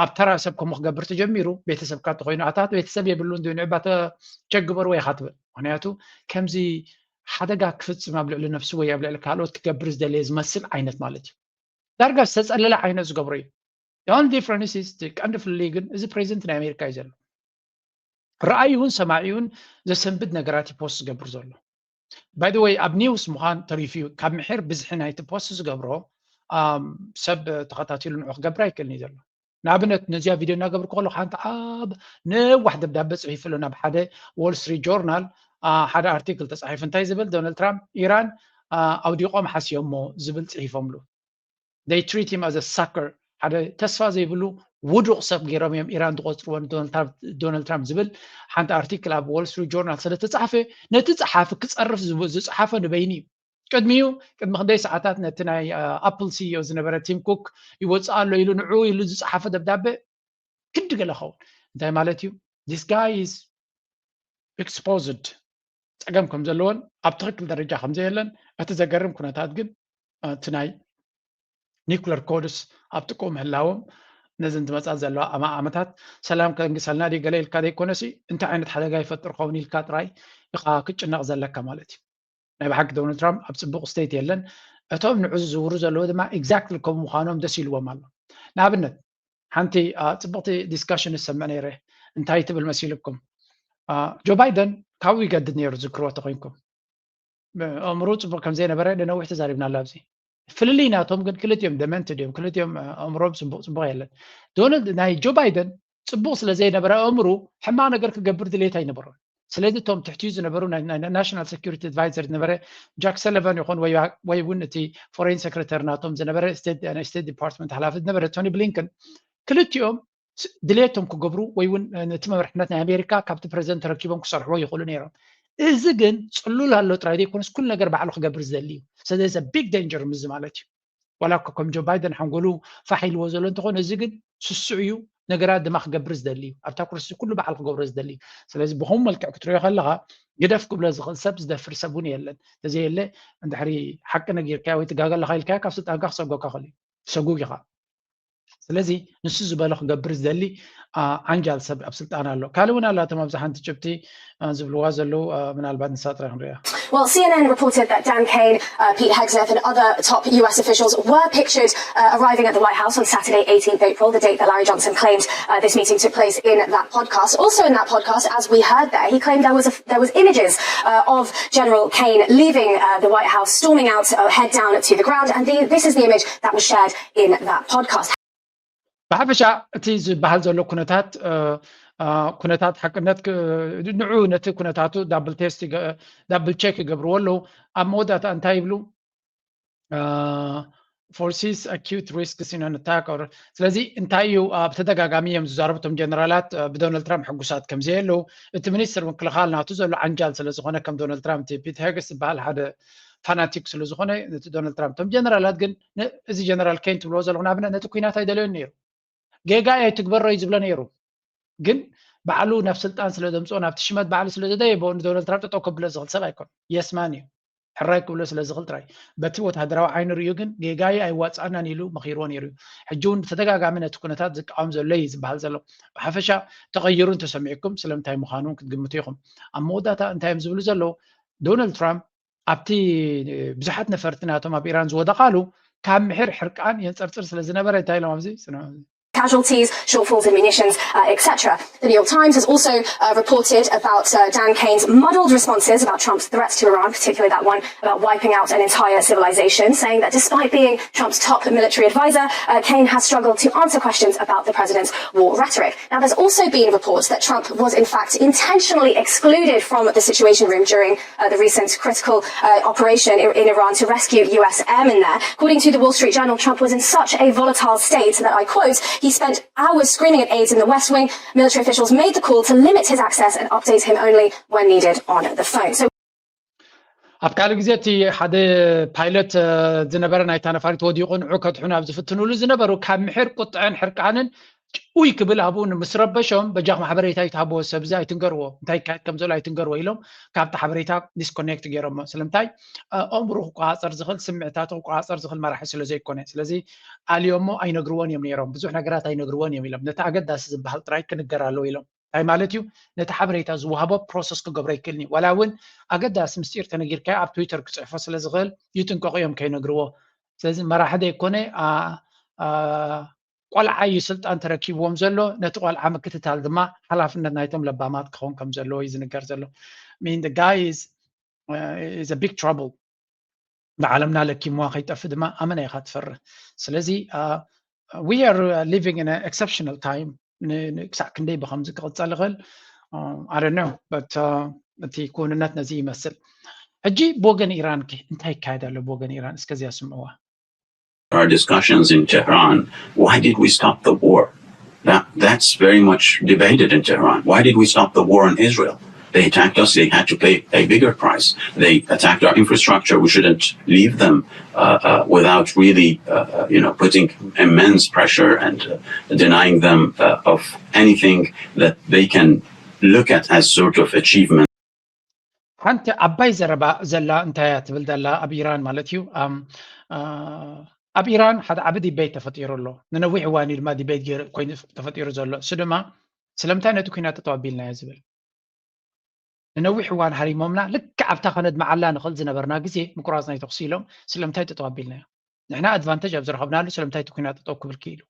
ኣብ ተራ ሰብ ከምኡ ክገብር ተጀሚሩ ቤተሰብካ እንተኮይኑ ኣታት ቤተሰብ የብሉን ድዩ ንዕባ ተቸግበርዎ ኢኻ ትብል። ምክንያቱ ከምዚ ሓደጋ ክፍፅም ኣብ ልዕሊ ነብሱ ወይ ኣብ ልዕሊ ካልኦት ክገብር ዝደለየ ዝመስል ዓይነት ማለት እዩ። ዳርጋ ዝተፀለለ ዓይነት ዝገብሮ እዩ። The only difference is ቀንዲ ፍልልይ ግን እዚ ፕሬዚደንት ናይ ኣሜሪካ እዩ ዘሎ። ረኣይውን ሰማዒውን ዘሰንብድ ነገራት እዩ ፖስት ዝገብር ዘሎ። By the way ኣብ ኒውስ ምዃን ተሪፉ እዩ። ካብ ምሒር ብዝሒ ናይቲ ፖስት ዝገብሮ ሰብ ተኸታቲሉ ንዑ ክገብር ኣይክእልን እዩ ዘሎ። ንኣብነት ነዚኣ ቪድዮ እናገብር ከሎ ሓንቲ ኣብ ነዋሕ ደብዳበ ፅሒፉ ኣሎ ናብ ሓደ ዎል ስትሪት ጆርናል ሓደ ኣርቲክል ተፃሒፉ እንታይ ዝብል ዶናልድ ትራምፕ ኢራን ኣውዲቖም ሓስዮሞ ዝብል ፅሒፎምሉ። they treat him as a sucker ሓደ ተስፋ ዘይብሉ ውዱቕ ሰብ ገይሮም እዮም ኢራን ዝቆፅርዎ ዶናልድ ትራምፕ ዝብል ሓንቲ ኣርቲክል ኣብ Wall Street Journal ስለተፃሓፈ ነቲ ፀሓፊ ክፀርፍ ዝፀሓፈ ንበይኒ እዩ። ቅድሚኡ ቅድሚ ክንደይ ሰዓታት ነቲ ናይ ኣፕል ሲኢኦ ዝነበረ ቲም ኩክ ይወፅእ ኣሎ ኢሉ ንዑ ኢሉ ዝፀሓፈ ደብዳቤ ክንዲ ገለ ኸውን እንታይ ማለት እዩ? This guy is exposed ፀገም ከም ዘለዎን ኣብ ትክክል ደረጃ ከም ዘየለን እቲ ዘገርም ኩነታት ግን እቲ ናይ ኒኩለር ኮድስ ኣብ ጥቅኡ ምህላዎም ነዘን ዝመፃ ዘለዋ ኣማኣመታት ሰላም ከንግሰልና ድዩ ገለ ኢልካ ዘይኮነሲ እንታይ ዓይነት ሓደጋ ይፈጥር ኸውን ኢልካ ጥራይ ኢኻ ክጭነቕ ዘለካ ማለት እዩ። ናይ ብሓቂ ዶናልድ ትራምፕ ኣብ ፅቡቕ ስቴት የለን። እቶም ንዑ ዝዝውሩ ዘለዉ ድማ exactly ከም ምዃኖም ደስ ኢልዎም ኣሎ። ንኣብነት ሓንቲ ፅቡቕቲ ዲስካሽን ዝሰምዕ ነይረ። እንታይ ትብል መሲልኩም? ጆ ባይደን ካብኡ ይገድድ ነይሩ ዝክርዎ ተኮይንኩም። ኣእምሮ ፅቡቅ ከምዘይነበረ ንነዊሕ ተዛሪብናሉ ኣብዚ። ፍልልይ ናቶም ግን ክልቲኦም ደመንትድ እዮም፣ ክልቲኦም ኣእምሮም ፅቡቅ ፅቡቅ የለን። ዶናልድ ናይ ጆ ባይደን ፅቡቅ ስለዘይነበረ ኣእምሩ ሕማቅ ነገር ክገብር ድሌት ኣይነበሮን። ስለዚ እቶም ትሕቲኡ ዝነበሩ ናሽናል ሴኩሪቲ ኣድቫይዘር ዝነበረ ጃክ ሰለቨን ይኹን ወይ እውን እቲ ፎሬን ሴክሬተሪ ናቶም ዝነበረ ስቴት ዲፓርትመንት ሓላፊ ዝነበረ ቶኒ ብሊንከን ክልቲኦም ድሌቶም ክገብሩ ወይ እውን ነቲ መምርሕነት ናይ ኣሜሪካ ካብቲ ፕረዚደንት ተረኪቦም ክሰርሕዎ ይኽእሉ ነይሮም። እዚ ግን ፅሉል ኣሎ ጥራይ ዘይኮነስ ኩሉ ነገር ባዕሉ ክገብር ዝደሊ እዩ። ስለዚ ቢግ ደንጀር ምዚ ማለት እዩ። ዋላ እኮ ከም ጆ ባይደን ሓንጎሉ ፋሕ ኢልዎ ዘሎ እንተኾነ እዚ ግን ስሱዕ እዩ። ነገራት ድማ ክገብር ዝደሊ እዩ። ኣብታ ኩርሲ ኩሉ ባዕሉ ክገብሮ ዝደሊ እዩ። ስለዚ ብኸምኡ መልክዕ ክትሪኦ ከለኻ ግደፍ ክብሎ ዝኽእል ሰብ ዝደፍር ሰብ እውን የለን። ተዘየለ እንድሕሪ ሓቂ ነጊርካዮ ወይ ትጋገ ኣለኻ ኢልካዮ ካብ ስልጣንካ ክሰጎካ ክእል እዩ። ሰጉግ ኢኻ። ስለዚ ንሱ ዝበሎ ክገብር ዝደሊ ዓንጃል ሰብ ኣብ ስልጣን ኣሎ። ካልእ እውን ኣላቶም ኣብዚ ሓንቲ ጭብቲ ዝብልዋ ዘለዉ ምናልባት ንሳ ጥራይ ክንሪኣ። Well, C N N reported that Dan Cain, uh, Pete Hegseth, and other top U S officials were pictured uh, arriving at the White House on Saturday, eighteenth April, the date that Larry Johnson claimed uh, this meeting took place in that podcast. Also, in that podcast, as we heard there, he claimed there was a, there was images uh, of General Cain leaving uh, the White House, storming out, uh, head down to the ground, and the, this is the image that was shared in that podcast. ብሓፈሻ እቲ ዝበሃል ዘሎ ኩነታት ኩነታት ሓቅነት ንዑ ነቲ ኩነታቱ ዳብል ቴስት ዳብል ቼክ ይገብርዎ ኣለዉ። ኣብ መወዳእታ እንታይ ይብሉ? Foresees acute risks in an attack or ስለዚ እንታይ እዩ ኣብ ተደጋጋሚ እዮም ዝዛረቡ እቶም ጀነራላት ብዶናልድ ትራምፕ ሕጉሳት ከም ዘየለዉ እቲ ሚኒስትር ምክልኻል ናቱ ዘሎ ዓንጃል ስለ ዝኾነ ከም ዶናልድ ትራምፕ እቲ ፒት ሄግስ ዝበሃል ሓደ ፋናቲክ ስለ ዝኾነ ነቲ ዶናልድ ትራምፕ እቶም ጀነራላት ግን እዚ ጀነራል ኬን ትብልዎ ዘለኹም ኣብነት ነቲ ኩናት ኣይደለዮን ነይሩ። ጌጋ ኣይትግበሮ እዩ ዝብሎ ነይሩ። ግን ባዕሉ ናብ ስልጣን ስለ ዘምፅኦ ናብቲ ሽመት ባዕሉ ስለ ዘደየቦ ንዶናልድ ትራምፕ ጠጠው ከብሎ ዝኽእል ሰብ ኣይኮን። የስማን እዩ ሕራይ ክብሎ ስለ ዝኽእል ጥራይ በቲ ወታደራዊ ዓይኒ ርእዩ ግን ጌጋይ ኣይዋፅኣናን ኢሉ መኺርዎ ነይሩ እዩ። ሕጂ እውን ብተደጋጋሚ ነቲ ኩነታት ዝቃወም ዘሎ እዩ ዝበሃል ዘሎ። ብሓፈሻ ተቐይሩ እንተሰሚዕኩም ስለምንታይ ምዃኑ ክትግምቱ ኢኹም። ኣብ መወዳእታ እንታይ እዮም ዝብሉ ዘለዉ? ዶናልድ ትራምፕ ኣብቲ ብዙሓት ነፈርቲ ናቶም ኣብ ኢራን ዝወደቓሉ ካብ ምሕር ሕርቃን የንፀርፅር ስለ ዝነበረ እንታይ ኢሎም ኣብዚ casualties, shortfalls in munitions, uh, et cetera. The New York Times has also uh, reported about uh, Dan Cain's muddled responses about Trump's threats to Iran, particularly that one about wiping out an entire civilization, saying that despite being Trump's top military advisor, uh, Cain has struggled to answer questions about the president's war rhetoric. Now, there's also been reports that Trump was in fact intentionally excluded from the Situation Room during uh, the recent critical uh, operation in Iran to rescue U S airmen there. According to the Wall Street Journal, Trump was in such a volatile state that, I quote, he spent hours screaming at aides in the West Wing, military officials made the call to limit his access and update him only when needed on the phone. So ኣብ ካልእ ግዜ እቲ ሓደ ፓይለት ዝነበረ ናይታ ነፋሪት ወዲቑ ንዑ ከድሕኑ ኣብ ዝፍትኑሉ ዝነበሩ ካብ ምሕር ቁጥዐን ሕርቃንን ጭውይ ክብል ኣብኡ ምስ ረበሾም በጃኹም ሓበሬታ ኣይትሃብዎ፣ ሰብዚ ኣይትንገርዎ፣ እንታይ ይካየድ ከም ዘሎ ኣይትንገርዎ ኢሎም ካብቲ ሓበሬታ ዲስኮኔክት ገይሮሞ። ስለምንታይ? ኣእምሩ ክቆፃፀር ዝኽእል ስምዕታቱ ክቆፃፀር ዝኽእል መራሒ ስለ ዘይኮነ። ስለዚ ኣልዮሞ ኣይነግርዎን እዮም ነይሮም፣ ብዙሕ ነገራት ኣይነግርዎን እዮም ኢሎም። ነቲ ኣገዳሲ ዝበሃል ጥራይ ክንገር ኣለዎ ኢሎም። እንታይ ማለት እዩ? ነቲ ሓበሬታ ዝወሃቦ ፕሮሰስ ክገብሮ ኣይክእልን እዩ። ዋላ እውን ኣገዳሲ ምስጢር ተነጊርካዮ ኣብ ትዊተር ክፅሕፎ ስለ ዝኽእል ይጥንቀቑ እዮም ከይነግርዎ። ስለዚ መራሒ ዘይኮነ ቆልዓ እዩ ስልጣን ተረኪብዎም ዘሎ። ነቲ ቆልዓ ምክትታል ድማ ሓላፍነት ናይቶም ለባማት ክኸውን ከም ዘለዎ እዩ ዝንገር ዘሎ። ሚን ጋይ is a big trouble። ንዓለምና ለኪምዋ ከይጠፍእ ድማ ኣመና ኢኻ ትፈርህ። ስለዚ we are living in exceptional time። ክሳዕ ክንደይ ብከምዚ ክቕፀል ይኽእል ኣረነ በት እቲ ክውንነት ነዚ ይመስል። ሕጂ ብወገን ኢራን እንታይ ይካየድ ኣሎ? ብወገን ኢራን እስከዚያ ስምዕዋ። our discussions in Tehran, why did we stop the war? That, that's very much debated in Tehran. Why did we stop the war on Israel? They attacked us, they had to pay a bigger price. They attacked our infrastructure. We shouldn't leave them uh, uh, without really, uh, you know, putting immense pressure and uh, denying them uh, of anything that they can look at as sort of achievement. ሓንቲ ዓባይ ዘረባ ዘላ እንታይ እያ ትብል ዘላ ኣብ ኢራን ማለት እዩ። ኣብ ኢራን ሓደ ዓቢ ዲቤት ተፈጢሩ ኣሎ። ንነዊሕ እዋን እዩ ድማ ዲቤት ኮይኑ ተፈጢሩ ዘሎ። እሱ ድማ ስለምንታይ ነቲ ኩናት ጠጠው ኣቢልናዮ ዝብል። ንነዊሕ እዋን ሃሪሞምና፣ ልክዕ ኣብታ ከነድምዓላ ንኽእል ዝነበርና ግዜ ምቁራፅ ናይ ተኹሲ ኢሎም ስለምንታይ ጠጠው ኣቢልናዮ? ንሕና ኣድቫንተጅ ኣብ ዝረኸብናሉ ስለምንታይ እቲ ኩናት ጠጠው ክብል ክኢሉ?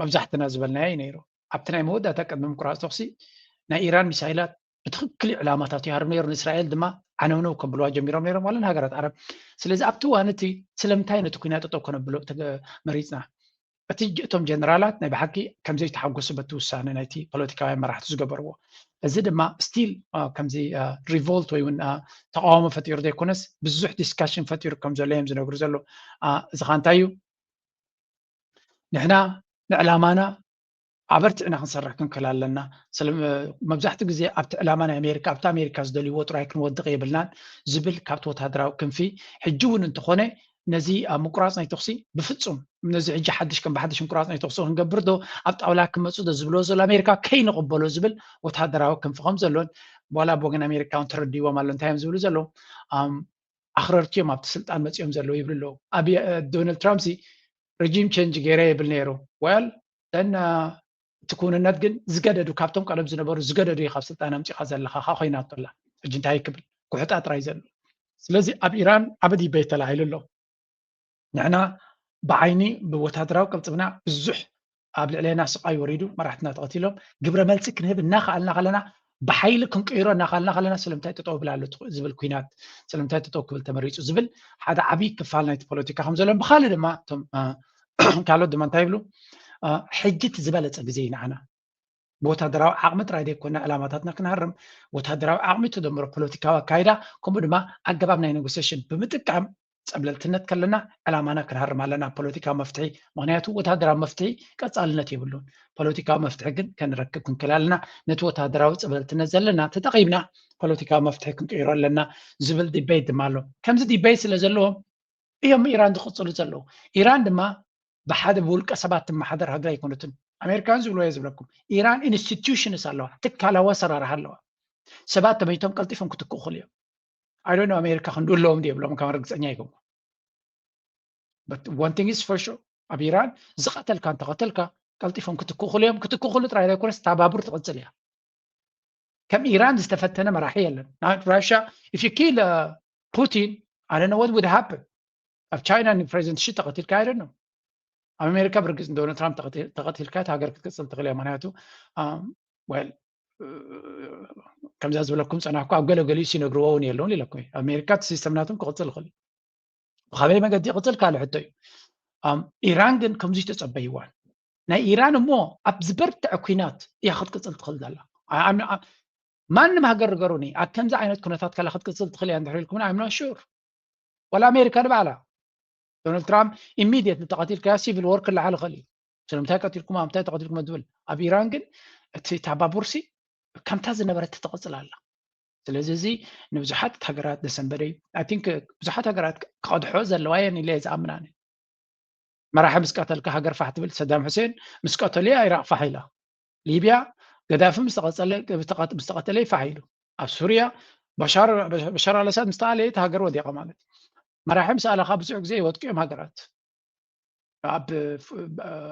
መብዛሕትና ዝበልናዮ እዩ ነይሩ። ኣብቲ ናይ መወዳእታ ቅድሚ ምቁራፅ ተኹሲ ናይ ኢራን ሚሳይላት ብትኽክል እዩ ዕላማታት ይሃርም ነይሩ። ንእስራኤል ድማ ዓነውነው ከብልዋ ጀሚሮም ነይሮም፣ ዋላ ንሃገራት ዓረብ። ስለዚ ኣብቲ እዋን እቲ ስለምንታይ ነቲ ኩናት ጠጠው ከነብሎ መሪፅና? እቲ እቶም ጀነራላት ናይ ብሓቂ ከምዘይተሓጎሱ በቲ ውሳነ ናይቲ ፖለቲካውያን መራሕቲ ዝገበርዎ፣ እዚ ድማ ስቲል ከምዚ ሪቮልት ወይ እውን ተቃውሞ ፈጢሩ ዘይኮነስ ብዙሕ ዲስካሽን ፈጢሩ ከም ዘሎ እዮም ዝነግሩ ዘሎ። እዚ ካ እንታይ እዩ? ንሕና ንዕላማና ኣበርቲዕና ክንሰርሕ ክንክእል ኣለና። መብዛሕትኡ ግዜ ኣብቲ ዕላማ ናይ ኣሜሪካ ኣብቲ ኣሜሪካ ዝደልይዎ ጥራይ ክንወድቕ የብልናን ዝብል ካብቲ ወታደራዊ ክንፊ ሕጂ እውን እንተኾነ ነዚ ኣብ ምቁራፅ ናይ ተኹሲ ብፍፁም ነዚ ሕጂ ሓድሽ ከም ብሓድሽ ምቁራፅ ናይ ተኹሲ ክንገብር ዶ ኣብ ጣውላ ክመፁ ዶ ዝብሎ ዘሎ ኣሜሪካ ከይንቕበሎ ዝብል ወታደራዊ ክንፊ ከም ዘሎን ዋላ ብወገን ኣሜሪካ እውን ተረዲዎም ኣሎ እንታይ እዮም ዝብሉ ዘለዉ ኣኽረርቲ እዮም ኣብቲ ስልጣን መፂኦም ዘለዉ ይብሉ ኣለዉ። ኣብ ዶናልድ ትራምፕ ሲ ረጂም ቸንጅ ገይረ ይብል ነይሩ። ወል ደን እቲ ክውንነት ግን ዝገደዱ ካብቶም ቀደም ዝነበሩ ዝገደዱ እዩ ካብ ስልጣን ኣምፂኻ ዘለኻ ካ ኮይናቶ ኣላ። ሕጂ እንታይ ክብል ጉሕጣ ጥራይ ዘሎ። ስለዚ ኣብ ኢራን ዓቢ ዲቤት ተላዒሉ ኣሎ። ንሕና ብዓይኒ ብወታደራዊ ቅልፅምና ብዙሕ ኣብ ልዕሌና ስቃይ ወሪዱ መራሕትና ተቐቲሎም ግብረ መልሲ ክንህብ እናኸኣልና ከለና ብሓይሊ ክንቅይሮ እናኸኣልና ከለና ስለምንታይ ጠጠው ብል ኣሎ ዝብል ኩናት ስለምንታይ ጠጠው ክብል ተመሪፁ ዝብል ሓደ ዓብዪ ክፋል ናይቲ ፖለቲካ ከም ዘሎ ብካልእ ድማ እቶም ካልኦት ድማ እንታይ ይብሉ ሕጂ እቲ ዝበለፀ ግዜ እዩ ንዓና ብወታደራዊ ዓቕሚ ጥራይ ዘይኮና ዕላማታትና ክንሃርም ወታደራዊ ዓቕሚ ተደምሮ ፖለቲካዊ ኣካይዳ ከምኡ ድማ ኣገባብ ናይ ኔጎሲሽን ብምጥቃም ፀብለልትነት ከለና ዕላማና ክንሃርም ኣለና ፖለቲካዊ መፍትሒ ምክንያቱ ወታደራዊ መፍትሒ ቀፃልነት የብሉን ፖለቲካዊ መፍትሒ ግን ከንረክብ ክንክእል ኣለና ነቲ ወታደራዊ ፀብለልትነት ዘለና ተጠቂምና ፖለቲካዊ መፍትሒ ክንቅይሮ ኣለና ዝብል ዲቤት ድማ ኣሎ ከምዚ ዲቤት ስለ ዘለዎ እዮም ኢራን ዝቅፅሉ ዘለዉ ኢራን ድማ ብሓደ ብውልቀ ሰባት ትመሓደር ሃገር ኣይኮነትን ኣሜሪካን ዝብልዎ እየ ዝብለኩም ኢራን ኢንስቲትዩሽንስ ኣለዋ ትካላዊ ኣሰራርሓ ኣለዋ ሰባት ተመይቶም ቀልጢፎም ክትክኡ ክኽእሉ እዮም I don't know ኣሜሪካ ክንድኡ ኣለዎም ድየብሎም ካብ ርግፀኛ ይገብሩ but one thing is for sure ኣብ ኢራን ዝቐተልካ እንተቐተልካ ቀልጢፎም ክትክኡ ክኽእሉ እዮም ክትክኡ ክኽእሉ ጥራይ ዘይኮነስ ታባቡር ትቕፅል እያ ከም ኢራን ዝተፈተነ መራሒ የለን ራሻ if you kill Putin I don't know what would happen ኣብ ቻይና ንፕሬዚደንት ሺ ተቐቲልካ I don't know ኣብ ኣሜሪካ ብርግፅ ዶናልድ ትራምፕ ተቐቲልካ እቲ ሃገር ክትቅፅል ትኽእል እያ ምክንያቱ well ከምዛ ዝበለኩም ፀናሕኩ ኣብ ገለገሊኡ ሲነግርዎ እውን የለውን ኢለኩም ኣሜሪካ እቲ ሲስተም ናቶም ክቕፅል ይኽእል እዩ ብካበይ መገዲ ይቕፅል ካልእ ሕቶ እዩ ኢራን ግን ከምዚ ተፀበይዋን ናይ ኢራን እሞ ኣብ ዝበርትዐ ኩናት እያ ክትቅፅል ትኽእል ዘላ ማንም ሃገር ንገሩኒ ኣብ ከምዚ ዓይነት ኩነታት ከላ ክትቅፅል ትኽእል እያ እንድሕር ኢልኩምና I'm not sure ወላ ኣሜሪካ ንባዕላ ዶናልድ ትራምፕ ኢሚድየት ተቐቲልካያ ሲቪል ወር ክለዓል ይኽእል እዩ ስለምንታይ ቀቲልኩም ምንታይ ተቐቲልኩም ትብል ኣብ ኢራን ግን እቲ ታባቡርሲ ከምታ ዝነበረት ትቕፅል ኣላ ስለዚ እዚ ንብዙሓት ሃገራት ደሰንበደ እዩ I think ብዙሓት ሃገራት ክቐድሖ ዘለዋ እየን ኢለ ዝኣምናን መራሒ ምስ ቀተልካ ሃገር ፋሕ ትብል ሰዳም ሕሴን ምስ ቀተሉ እያ ኢራቅ ፋሕ ኢላ ሊብያ ገዳፊ ምስ ተቐተለ ፋሕ ኢሉ ኣብ ሱርያ በሻር ኣለሳድ ምስ ተኣለየ እቲ ሃገር ወዲቓ ማለት መራሒ ምስ ኣለኻ ብዙሕ ግዜ ይወድቁ እዮም ሃገራት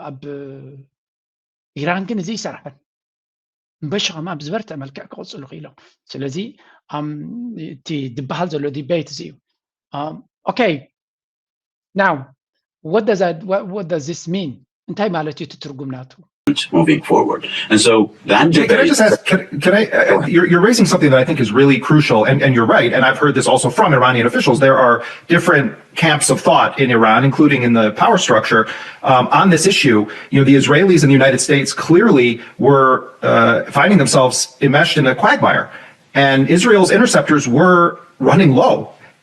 ኣብ ኢራን ግን እዚ ይሰርሐን እምበሺ ከማ ብዝበርትዕ መልክዕ ክቕፅሉ ክኢሎም ስለዚ እቲ ዝበሃል ዘሎ ዲቤት እዚ እዩ okay now what does, that, what, what does this mean እንታይ ማለት እዩ እቲ ትርጉም ናቱ moving forward. And so that Can I just ask? Can, can I? Uh, you're, you're raising something that I think is really crucial, and, and you're right. And I've heard this also from Iranian officials. There are different camps of thought in Iran, including in the power structure, um, on this issue. You know, the Israelis and the United States clearly were uh, finding themselves enmeshed in a quagmire, and Israel's interceptors were running low.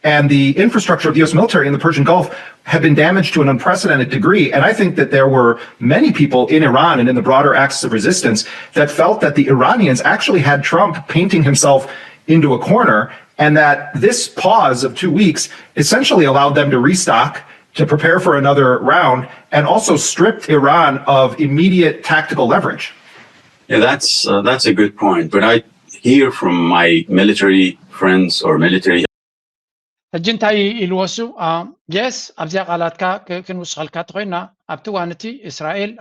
and the infrastructure of the U S military in the Persian Gulf have been damaged to an unprecedented degree. And I think that there were many people in Iran and in the broader axis of resistance that felt that the Iranians actually had Trump painting himself into a corner, and that this pause of two weeks essentially allowed them to restock, to prepare for another round, and also stripped Iran of immediate tactical leverage. Yeah, that's uh, that's a good point. But I hear from my military friends or military ሕጂ እንታይ ኢልዎ እሱ? የስ ኣብዚኣ ቃላትካ ክንውስኸልካ ተኮይና ኣብቲ እዋን እቲ እስራኤል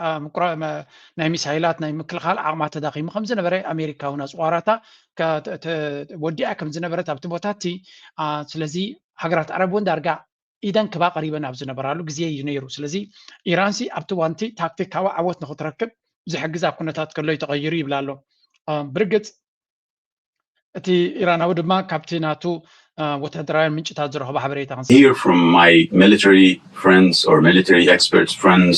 ናይ ሚሳይላት ናይ ምክልኻል ዓቕማ ተዳኺሙ ከም ዝነበረ ኣሜሪካ እውን ኣፅዋራታ ወዲኣ ከም ዝነበረት ኣብቲ ቦታ እቲ ስለዚ ሃገራት ዓረብ እውን ዳርጋ ኢደን ክባ ቀሪበን ኣብ ዝነበራሉ ግዜ እዩ ነይሩ። ስለዚ ኢራንሲ ኣብቲ እዋንቲ ታክቲካዊ ዓወት ንክትረክብ ዝሕግዛ ኩነታት ከሎ እዩ ተቐይሩ ይብላ ኣሎ። ብርግፅ እቲ ኢራናዊ ድማ ካብቲ ናቱ ወታደራውያን ምንጭታት ዝረኸቦ ሓበሬታ hear from my military friends or military experts friends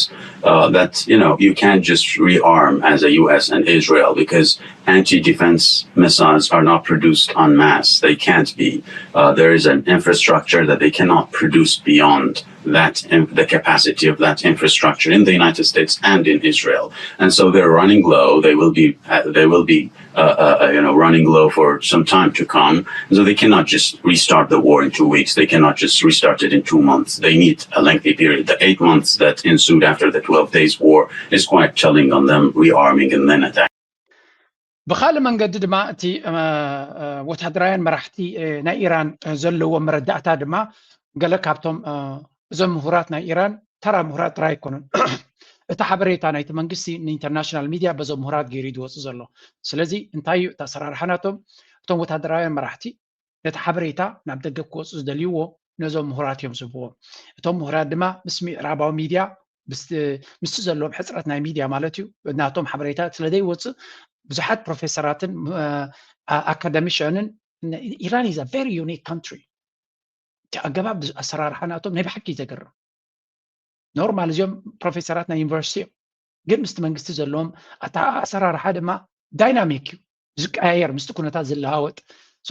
uh, that you know you can't just rearm as a U S and Israel because anti-defense missiles are not produced en masse. They can't be. Uh, there is an infrastructure that they cannot produce beyond that in, the capacity of that infrastructure in the United States and in Israel. And so they're running low. They will be uh, they will be uh, uh, you know, running low for some time to come. And so they cannot just restart the war in two weeks. They cannot just restart it in two months. They need a lengthy period. The eight months that ensued after the twelve days war is quite telling on them rearming and then attack. ብካልእ መንገዲ ድማ እቲ ወታደራውያን መራሕቲ ናይ ኢራን ዘለዎ መረዳእታ ድማ ገለ ካብቶም እዞም ምሁራት ናይ ኢራን ተራ ምሁራት ጥራይ ኣይኮኑን። እቲ ሓበሬታ ናይቲ መንግስቲ ንኢንተርናሽናል ሚድያ በዞም ምሁራት ገይሩ ዝወፅእ ዘሎ። ስለዚ እንታይ እዩ እቲ ኣሰራርሓ ናቶም? እቶም ወታደራውያን መራሕቲ ነቲ ሓበሬታ ናብ ደገ ክወፁ ዝደልይዎ ነዞም ምሁራት እዮም ዝህብዎም። እቶም ምሁራት ድማ ምስ ምዕራባዊ ሚድያ ምስቲ ዘለዎም ሕፅረት ናይ ሚድያ ማለት እዩ ናቶም ሓበሬታ ስለዘይወፅእ ብዙሓት ፕሮፌሰራትን ኣካደሚሽንን ኢራን is a very unique country። እቲ ኣገባብ ኣሰራርሓ ናቶም ናይ ብሓቂ ዘገርም። ኖርማል እዚኦም ፕሮፌሰራት ናይ ዩኒቨርሲቲ እዮም፣ ግን ምስቲ መንግስቲ ዘለዎም ኣሰራርሓ ድማ ዳይናሚክ እዩ፣ ዝቀያየር ምስቲ ኩነታት ዝለዋወጥ።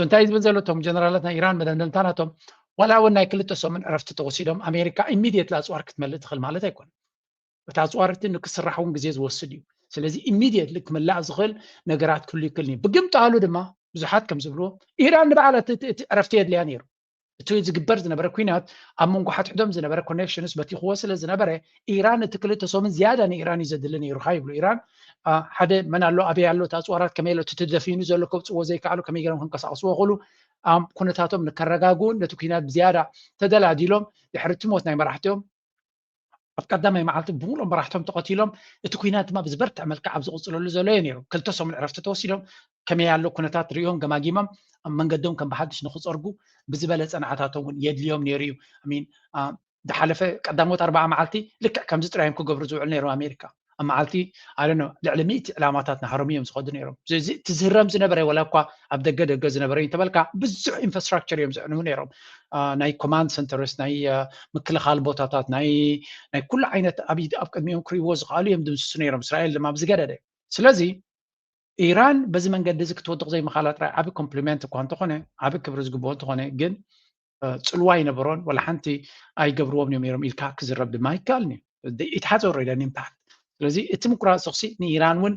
እንታይ ዝብል ዘሎ እቶም ጀነራላት ናይ ኢራን መደምደምታ ናቶም ዋላ እውን ናይ ክልተ ሰሙን ዕረፍቲ ተወሲዶም ኣሜሪካ ኢሚድየትሊ ኣፅዋር ክትመልእ ትኽእል ማለት ኣይኮነን። እቲ ኣፅዋር እቲ ንክስራሕ እውን ግዜ ዝወስድ እዩ። ስለዚ ኢሚድየትሊ ክምላእ ዝኽእል ነገራት ክህሉ ይክእል እዩ። ብግምጣሉ ድማ ብዙሓት ከም ዝብልዎ ኢራን ንባዕላ እቲ ዕረፍቲ የድልያ ነይሩ። እቲ ዝግበር ዝነበረ ኩናት ኣብ መንጎ ሓድሕዶም ዝነበረ ኮኔክሽንስ በቲኽዎ ስለ ዝነበረ ኢራን እቲ ክልተ ሰሙን ዝያዳ ንኢራን እዩ ዘድሊ ነይሩካ ይብሉ። ኢራን ሓደ መን ኣሎ ኣበይ ኣሎ እቲ ኣፅዋራት ከመይ ኣሎ እቲ ተደፊኑ ዘሎ ከውፅዎ ዘይከኣሉ ከመይ ገይሮም ክንቀሳቀስዎ ክእሉ ኩነታቶም ንከረጋግኡን ነቲ ኩናት ብዝያዳ ተደላዲሎም ድሕሪ እቲ ሞት ናይ መራሕቲኦም ኣብ ቀዳማይ መዓልቲ ብምሉኦም መራሕቶም ተቐቲሎም እቲ ኩናት ድማ ብዝበርትዕ መልክዕ ኣብ ዝቕፅለሉ ዘሎ እዩ ነይሩ። ክልተ ሰሙን ዕረፍቲ ተወሲዶም ከመይ ኣሎ ኩነታት ሪኦም ገማጊሞም ኣብ መንገዶም ከም ብሓድሽ ንክፀርጉ ብዝበለፀ ንዓታቶም እውን የድልዮም ነይሩ እዩ። ሚን ዝሓለፈ ቀዳሞት ኣርባዓ መዓልቲ ልክዕ ከምዚ ጥራዮም ክገብሩ ዝውዕሉ ነይሮም ኣሜሪካ። ኣብ መዓልቲ ኣለ ልዕሊ ሚእቲ ዕላማታት ናሃሮም እዮም ዝኸዱ ነይሮም። ስለዚ እቲ ዝህረም ዝነበረ ወላ እኳ ኣብ ደገ ደገ ዝነበረ እዩ እንተበልካ ብዙሕ ኢንፍራስትራክቸር እዮም ዘዕንዉ ነይሮም። ናይ ኮማንድ ሰንተርስ ናይ ምክልኻል ቦታታት ናይ ናይ ኩሉ ዓይነት ኣብ ኣብ ቅድሚኦም ክርእይዎ ዝኽኣሉ እዮም ድምስሱ ነይሮም። እስራኤል ድማ ብዝገደደ። ስለዚ ኢራን በዚ መንገዲ እዚ ክትወድቕ ዘይምኻላ ጥራይ ዓቢ ኮምፕሊመንት እኳ እንተኾነ ዓቢ ክብሪ ዝግብኦ እንተኾነ ግን ጽልዋ ኣይነበሮን ወላ ሓንቲ ኣይገብርዎም እዮም ነይሮም ኢልካ ክዝረብ ድማ ኣይከኣልን እዩ። ኢትሓፀ ወረደ ኢምፓክት። ስለዚ እቲ ምቁራፅ ተኹሲ ንኢራን እውን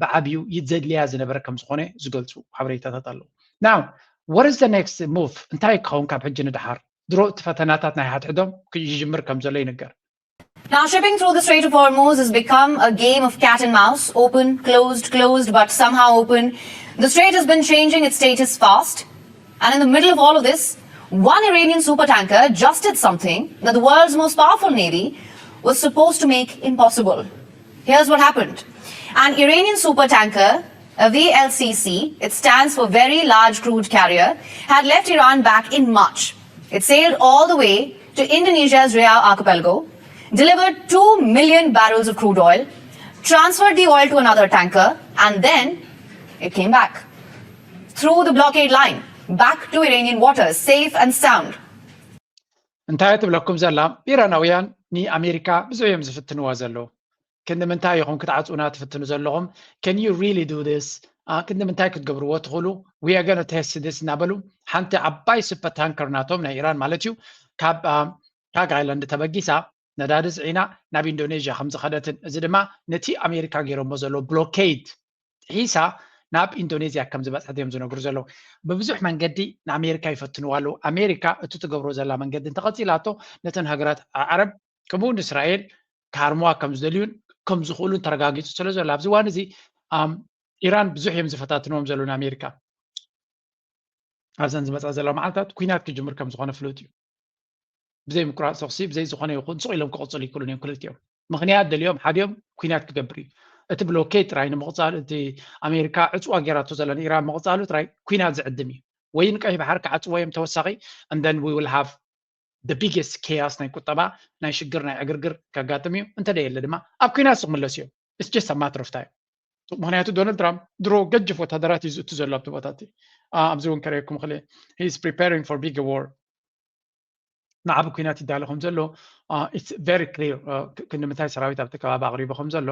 ብዓብዩ ዘድልያ ዝነበረ ከም ዝኾነ ዝገልፁ ሓበሬታታት ኣለዉ። ናው what is the next move? እንታይ ክኸውን ካብ ሕጂ ንደሓር? ድሮ እቲ ፈተናታት ናይ ሓድሕዶም ይጅምር ከም ዘሎ ይንገር። Now, shipping through the Strait of Hormuz has become a game of cat and mouse, open, closed, closed, but somehow open. The strait has been changing its status fast. And in the middle of all of this, one Iranian supertanker just did something that the world's most powerful navy was supposed to make impossible. Here's what happened. An Iranian supertanker, a V L C C, it stands for Very Large Crude Carrier, had left Iran back in March. It sailed all the way to Indonesia's Riau archipelago, delivered two million barrels of crude oil, transferred the oil to another tanker, and then it came back through the blockade line, back to Iranian waters, safe and sound. እንታይ ትብለኩም ዘላ? ኢራናውያን ንኣሜሪካ ብዙሕ እዮም ዝፍትንዋ ዘለዉ። ክንዲ ምንታይ ኢኹም ክትዓፅኡና ትፍትኑ ዘለኹም? Can you really do this? ክንዲ ምንታይ ክትገብርዎ ትኽእሉ? We are gonna test this እናበሉ ሓንቲ ዓባይ ሱፐር ታንከር ናቶም ናይ ኢራን ማለት እዩ ካብ ታግ ኣይላንድ ተበጊሳ ነዳዲ ፅዒና ናብ ኢንዶኔዥያ ከም ዝኸደትን እዚ ድማ ነቲ ኣሜሪካ ገይሮሞ ዘሎ ብሎኬድ ጥሒሳ ናብ ኢንዶኔዝያ ከም ዝበፅሐት እዮም ዝነግሩ ዘለዉ። ብብዙሕ መንገዲ ንኣሜሪካ ይፈትንዋ ኣለዉ። ኣሜሪካ እቲ ትገብሮ ዘላ መንገዲ እንተቐፂላቶ ነተን ሃገራት ዓረብ ከምኡ እውን እስራኤል ክሃርምዋ ከም ዝደልዩን ከም ዝኽእሉን ተረጋጊፁ ስለ ዘሎ ኣብዚ እዋን እዚ ኢራን ብዙሕ እዮም ዝፈታትንዎም ዘለዉ ንኣሜሪካ። ኣብዘን ዝመፃ ዘለዋ መዓልታት ኩናት ክጅምር ከም ዝኾነ ፍሉጥ እዩ። ብዘይ ምቁራፅ ተኩሲ ብዘይ ዝኾነ ይኹን ስቕ ኢሎም ክቕፅሉ ይክእሉን እዮም ክልቲኦም። ምኽንያት ደልዮም ሓዲኦም ኩናት ክገብር እዩ። እቲ ብሎኬድ ጥራይ ንምቕፃል እቲ ኣሜሪካ ዕፅዋ ጌራቶ ዘላ ንኢራን ምቕፃሉ ጥራይ ኩናት ዝዕድም እዩ። ወይ ንቀይሕ ባሕር ክዓፅዎ እዮም ተወሳኺ and then we will have the biggest chaos ናይ ቁጠባ ናይ ሽግር ናይ ዕግርግር ከጋጥም እዩ። እንተ የለ ድማ ኣብ ኩናት ክምለሱ እዮም። It's just a matter of time። ምክንያቱ ዶናልድ ትራምፕ ድሮ ገጅፍ ወታደራት እዩ ዝእቱ ዘሎ ኣብቲ ቦታ እቲ ኣብዚ እውን ከረየኩም ክእል he is preparing for bigger war ንዓብ ኩናት ይዳሎ ከም ዘሎ it's very clear ክንዲ ምንታይ ሰራዊት ኣብቲ ከባቢ ኣቕሪቡ ከም ዘሎ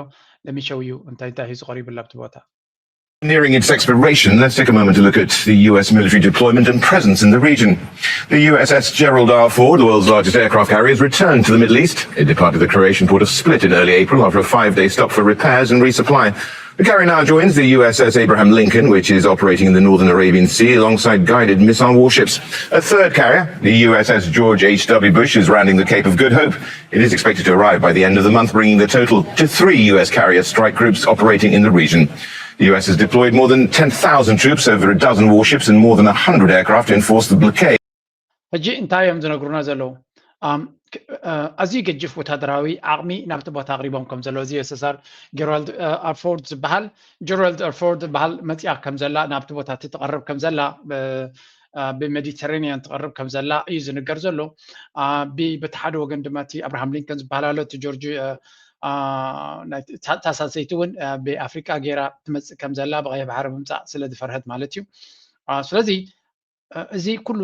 let me show you እንታይ እንታይ እዩ ዝቐሪብሉ ኣብቲ ቦታ Nearing its expiration, let's take a moment to look at the U S military deployment and presence in the region. The U S S Gerald R. Ford, the world's largest aircraft carrier, has returned to the Middle East. It departed the Croatian port of Split in early April after a five-day stop for repairs and resupply. The carrier now joins the U S S Abraham Lincoln, which is operating in the northern Arabian Sea alongside guided missile warships. A third carrier, the U S S George H W Bush, is rounding the Cape of Good Hope. It is expected to arrive by the end of the month, bringing the total to three U S carrier strike groups operating in the region. The U S has deployed more than ten thousand troops over a dozen warships and more than one hundred aircraft to enforce the blockade. ሕጂ እንታይ እዮም ዝነግሩና ዘለዉ? ኣዝዩ ገጅፍ ወታደራዊ ዓቕሚ ናብቲ ቦታ ኣቕሪቦም ከም ዘለዉ እዚ ዩኤስኤስኣር ጀራልድ ኣርፎርድ ዝበሃል ጀራልድ ኣርፎርድ ዝበሃል መፅያ ከም ዘላ ናብቲ ቦታ እቲ ትቐርብ ከም ዘላ ብሜዲተራኒያን ትቐርብ ከም ዘላ እዩ ዝንገር ዘሎ። በቲ ሓደ ወገን ድማ እቲ ኣብርሃም ሊንከን ዝበሃል ኣሎ እቲ ጆርጅ እታ ሳልሰይቲ እውን ብኣፍሪቃ ገይራ ትመፅእ ከም ዘላ ብቀይሕ ባሕሪ ምምፃእ ስለ ዝፈርሀት ማለት እዩ። ስለዚ እዚ ኩሉ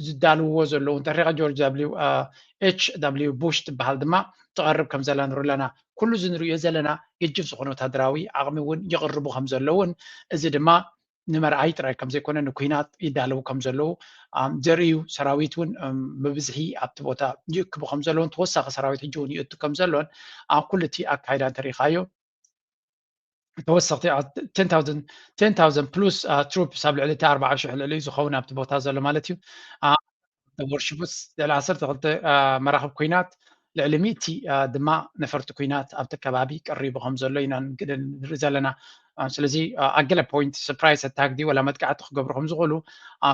ዝዳልውዎ ዘለዉ እንተሪኻ ጆርጅ ዳብሊው ኤች ዳብሊው ቡሽ ትበሃል ድማ ትቐርብ ከም ዘላ ንርኢ ኣለና። ኩሉ እዚ ንሪኦ ዘለና ገጅፍ ዝኾነ ወታደራዊ ዓቕሚ እውን ይቕርቡ ከም ዘለዉን እዚ ድማ ንመርኣይ ጥራይ ከም ዘይኮነ ንኩናት ይዳለዉ ከም ዘለዉ ዘርእዩ ሰራዊት እውን ብብዝሒ ኣብቲ ቦታ ይእክቡ ከም ዘለዉን ተወሳኺ ሰራዊት ሕጂ እውን ይእቱ ከም ዘሎን ኣብ ኩሉ እቲ ኣካይዳ እንተሪኢኻዮ ተወሰኽቲ ten thousand plus troops ኣብ ልዕሊ እቲ ኣርባዓ ሽሕ ልዕሊ ዝኸውን ኣብቲ ቦታ ዘሎ ማለት እዩ። ወርሽቡስ ልዕሊ ዓሰርተ ክልተ መራኽብ ኩናት ልዕሊ ሚእቲ ድማ ነፈርቲ ኩናት ኣብቲ ከባቢ ቀሪቡ ከም ዘሎ ኢና ንርኢ ዘለና። ስለዚ ኣገለ point surprise attack ድዩ ወላ መጥቃዕቲ ክገብሩ ከም ዝኽእሉ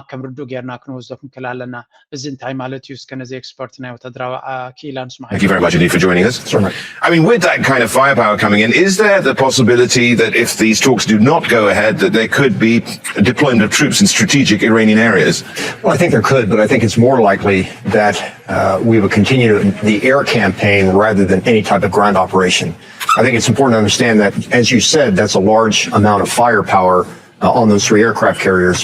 ከም ርዱእ ጌርና ክንወስዶ ክንክእል ኣለና። እዚ እንታይ ማለት እዩ? እስከ ነዚ ኤክስፐርት ናይ ወታደራዊ ክኢላ ንስማዕ። Thank you very much indeed for joining us. I mean, with that kind of firepower coming in, is there the possibility that if these talks do not go ahead, that there could be deployment of troops in strategic Iranian areas? Well, I think there could, but I think it's more likely that uh, we would continue the air campaign rather than any type of ground operation. I think it's important to understand that, as you said, that's a large amount of firepower uh, on those three aircraft carriers.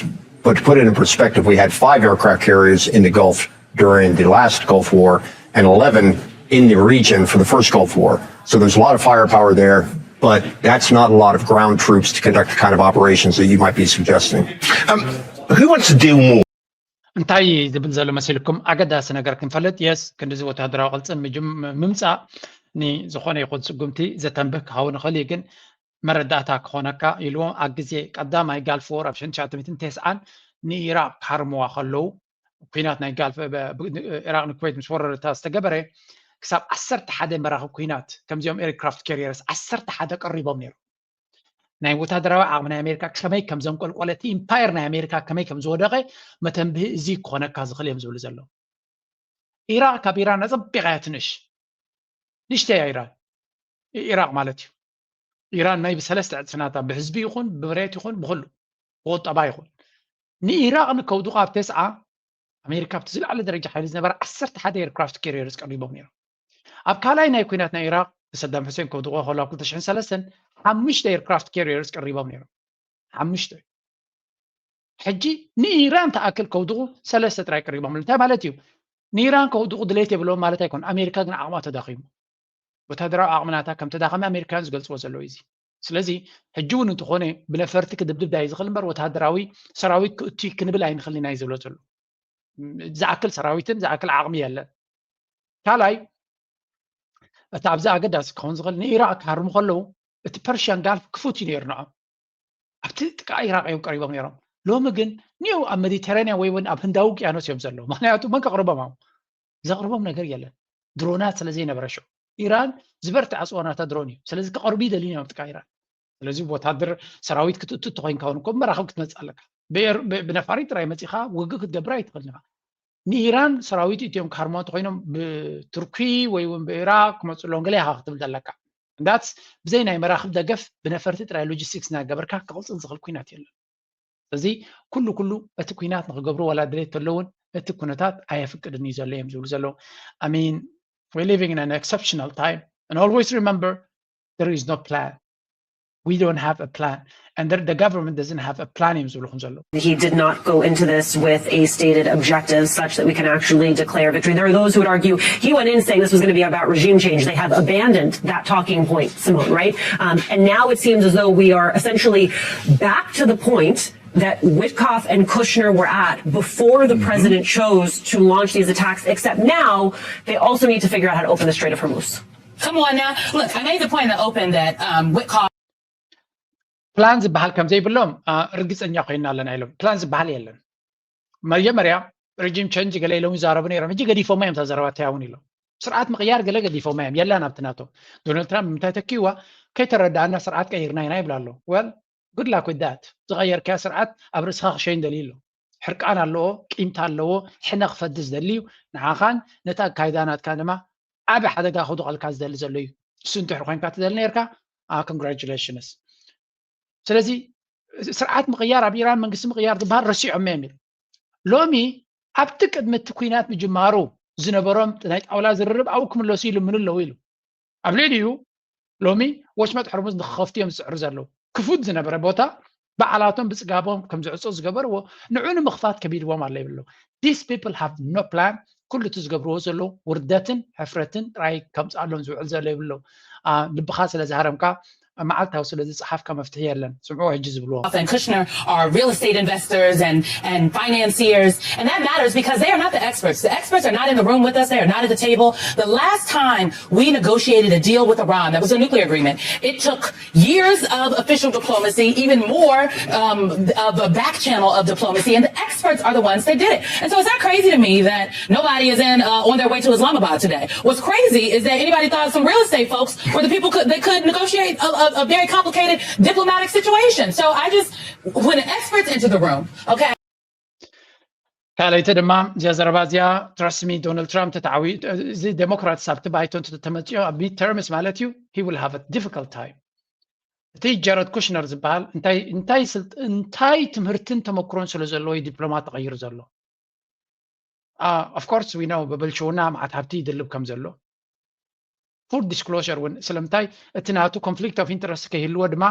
But to put it in perspective, we had five aircraft carriers in the Gulf during the last Gulf War and eleven in the region for the first Gulf War. So there's a lot of firepower there, but that's not a lot of ground troops to conduct the kind of operations that you might be suggesting. Um, who wants to deal more? እንታይ ዝብል ዘሎ መሲልኩም ኣገዳሲ ነገር ክንፈልጥ የስ ክንዲዚ ወታደራዊ ቅልፅም ምምፃእ ንዝኾነ ይኹን ስጉምቲ ዘተንብህ ክኸውን ይኽእል እዩ ግን መረዳእታ ክኾነካ ኢልዎ ኣብ ግዜ ቀዳማይ ጋልፍ ዎር ኣብ ሽሕን ትሽዓተ ሚእትን ተስዓን ንኢራቅ ክሃርምዋ ከለዉ ኩናት ናይ ጋልፍ ኢራቅ ንኩዌት ምስ ወረረታ ዝተገበረ ክሳብ ዓሰርተ ሓደ መራኽብ ኩናት ከምዚኦም ኤርክራፍት ካሪየርስ ዓሰርተ ሓደ ቀሪቦም ነይሩ። ናይ ወታደራዊ ዓቕሚ ናይ ኣሜሪካ ከመይ ከም ዘንቆልቆለ እቲ ኢምፓየር ናይ ኣሜሪካ ከመይ ከም ዝወደቐ መተንብሂ እዚ ክኾነካ ዝኽእል እዮም ዝብሉ ዘለዉ። ኢራቅ ካብ ኢራን ኣጸቢቓ እያ ትንእሽ ንእሽተይ እያ ኢራን ኢራቅ ማለት እዩ። ኢራን ናይ ብሰለስተ ዕጽፊ ናታ ብህዝቢ ይኹን ብመሬት ይኹን ብኹሉ ብቁጠባ ይኹን ንኢራቅ ንከውድቑ ኣብ ተስዓ ኣሜሪካ ኣብቲ ዝለዓለ ደረጃ ሓይሊ ዝነበረ ዓሰርተ ሓደ ኤርክራፍት ካሪየርስ ቀሪቦም ነይሮም። ኣብ ካልኣይ ናይ ኩናት ናይ ኢራቅ ብሰዳም ሑሴን ከውድቑ ከሎ ኣብ ክልተ ሽሕን ሰለስተን ሓሙሽተ ኤርክራፍት ካሪየርስ ቀሪቦም ነይሮም። ሓሙሽተ ሕጂ ንኢራን ተኣክል ከውድቑ ሰለስተ ጥራይ ቀሪቦም እንታይ ማለት እዩ? ንኢራን ከውድቑ ድሌት የብሎም ማለት ኣይኮን። ኣሜሪካ ግን ዓቕማ ተዳኺሙ። ወታደራዊ ዓቕሚ ናታ ከም ተዳኸመ ኣሜሪካውያን ዝገልፅዎ ዘለዉ እዚ ስለዚ ሕጂ እውን እንተኾነ ብነፈርቲ ክድብድብ ዳይ ዝኽእል እምበር ወተሃደራዊ ሰራዊት ክእቱ ክንብል ኣይንኽእል ኢና እዩ ዝብሎ ዘሎ። ዝኣክል ሰራዊትን ዝኣክል ዓቕሚ የለን። ካልኣይ እቲ ኣብዚ ኣገዳሲ ክኸውን ዝኽእል ንኢራቅ ክሃርሙ ከለዉ እቲ ፐርሽያን ጋልፍ ክፉት እዩ ነይሩ ንዖም ኣብቲ ጥቃ ኢራቅ እዮም ቀሪቦም ነይሮም። ሎሚ ግን ኒው ኣብ ሜዲተራኒያን ወይ እውን ኣብ ህንዳዊ ውቅያኖስ እዮም ዘለዉ። ምክንያቱ መን ከቅርቦም ኣብ ዘቅርቦም ነገር የለን። ድሮናት ስለ ዘይነበረ ሽዑ ኢራን ዝበርትዐ ኣፅዋናታ ድሮን እዩ። ስለዚ ከቅርቡ ይደልዩ እዮም ጥቃ ኢራን። ስለዚ ወታደር ሰራዊት ክትእቱ እንተኮይንካ እውን እኮ መራክብ ክትመፅእ ኣለካ። ብነፋሪት ጥራይ መፂኻ ውግእ ክትገብር ኣይትኽእልን ኢኻ። ንኢራን ሰራዊት እትዮም ክሃርሞ እንተኮይኖም ብቱርኪ ወይ እውን ብኢራቅ ክመፁ ኣለዎም ገለ ኢኻ ክትብል ዘለካ። እንዳት ብዘይ ናይ መራክብ ደገፍ ብነፈርቲ ጥራይ ሎጂስቲክስ እናገበርካ ክቕፅል ዝኽእል ኩናት የለን። ስለዚ ኩሉ ኩሉ እቲ ኩናት ንክገብሩ ዋላ ድሌት ተለውን እቲ ኩነታት ኣየፍቅድን እዩ ዘሎ እዮም ዝብሉ ዘለዉ። I mean, we're living in an exceptional time and always remember there is no plan. We don't have a plan and the, the government doesn't have a plan እዮም ዝብልኹም ዘለዉ። He did not go into this with a stated objective such that we can actually declare victory. There are those who would argue he went in saying this was going to be about regime change. They have abandoned that talking point, Simone, right? Um, and now it seems as though we are essentially back to the point that Witkoff and Kushner were at before the president chose to launch these attacks, except now they also need to figure out how to open the Strait of Hormuz. Come on now. Look, I made the point in the open that um, Witkoff ፕላን ዝበሃል ከም ዘይብሎም ርግፀኛ ኮይና ኣለና ኢሎም። ፕላን ዝበሃል የለን። መጀመርያ ሪጂም ቸንጅ ገለ ኢሎም ይዛረቡ ነይሮም። ሕጂ ገዲፎማ እዮም እታ ዘረባ እንታይ እውን ኢሎም። ስርዓት ምቕያር ገለ ገዲፎማ እዮም። የላን ኣብቲ ናቶ። ዶናልድ ትራምፕ ብምንታይ ተኪዋ ከይተረዳእና ስርዓት ቀይርና ኢና ይብላ ኣለዉ። Well, good luck with that። ዝቐየርካያ ስርዓት ኣብ ርእስኻ ክሸይን ደልዩ ኣሎ። ሕርቃን ኣለዎ፣ ቂምታ ኣለዎ፣ ሕነ ክፈዲ ዝደሊ እዩ። ንዓኻን ነቲ ኣካይዳ ናትካን ድማ ዓቢ ሓደጋ ክውድቐልካ ዝደሊ ዘሎ እዩ። እሱ እንድሕር ኮይንካ ትደሊ ነርካ፣ congratulations። ስለዚ ስርዓት ምቕያር ኣብ ኢራን መንግስቲ ምቕያር ዝበሃል ረሲዖም እዮም ኢሉ። ሎሚ ኣብቲ ቅድሚ እቲ ኩናት ምጅማሩ ዝነበሮም ናይ ጣውላ ዝርርብ ኣብኡ ክምለሱ ይልምኑ ኣለዉ ኢሉ። ኣብ ልዕሊኡ ሎሚ ወሽመጥ ሕርሙዝ ንክኸፍቱ እዮም ዝፅዕሩ ዘለዉ። ክፉት ዝነበረ ቦታ ባዕላቶም ብፅጋቦም ከም ዝዕፁ ዝገበርዎ ንዑ ንምኽፋት ከቢድዎም ኣሎ ይብሉ። These people have no plan። ኩሉ እቲ ዝገብርዎ ዘለዉ ውርደትን ሕፍረትን ጥራይ ከምፅኣሎም ዝውዕል ዘሎ ይብሉ። ልብኻ ስለ ዝሃረምካ መዓልታዊ ስለ ዝፀሓፍካ መፍትሒ የለን። ስምዑ ሕጂ ዝብልዎ። And Kushner are real estate investors and, and financiers. And that matters because they are not the experts. The experts are not in the room with us. They are not at the table. The last time we negotiated a deal with Iran, that was a nuclear agreement. It took years of official diplomacy, even more um, of a back channel of diplomacy. And the experts are the ones that did it. And so it's not crazy to me that nobody is in uh, on their way to Islamabad today. What's crazy is that anybody thought some real estate folks were the people could, that could negotiate a, a, a very complicated diplomatic situation. So I just, when the experts enter the room, okay? ካልኣይቲ ድማ እዚኣ ዘረባ እዚኣ trust me፣ ዶናልድ ትራምፕ ተተዓዊ እዚ ዴሞክራትስ ኣብቲ ባይቶ እንተተመፅኦ ኣብ ሚድ ተርምስ ማለት እዩ፣ he will have a difficult time። እቲ ጀረድ ኩሽነር ዝበሃል እንታይ እንታይ ስልጥ እንታይ ትምህርትን ተመክሮን ስለ ዘለዎ እዩ ዲፕሎማት ተቐይሩ ዘሎ። Of course we know ብብልሽውና መዓት ሃብቲ ይድልብ ከም ዘሎ full disclosure እውን ስለምንታይ እቲ ናቱ conflict of interest ከይህልዎ ድማ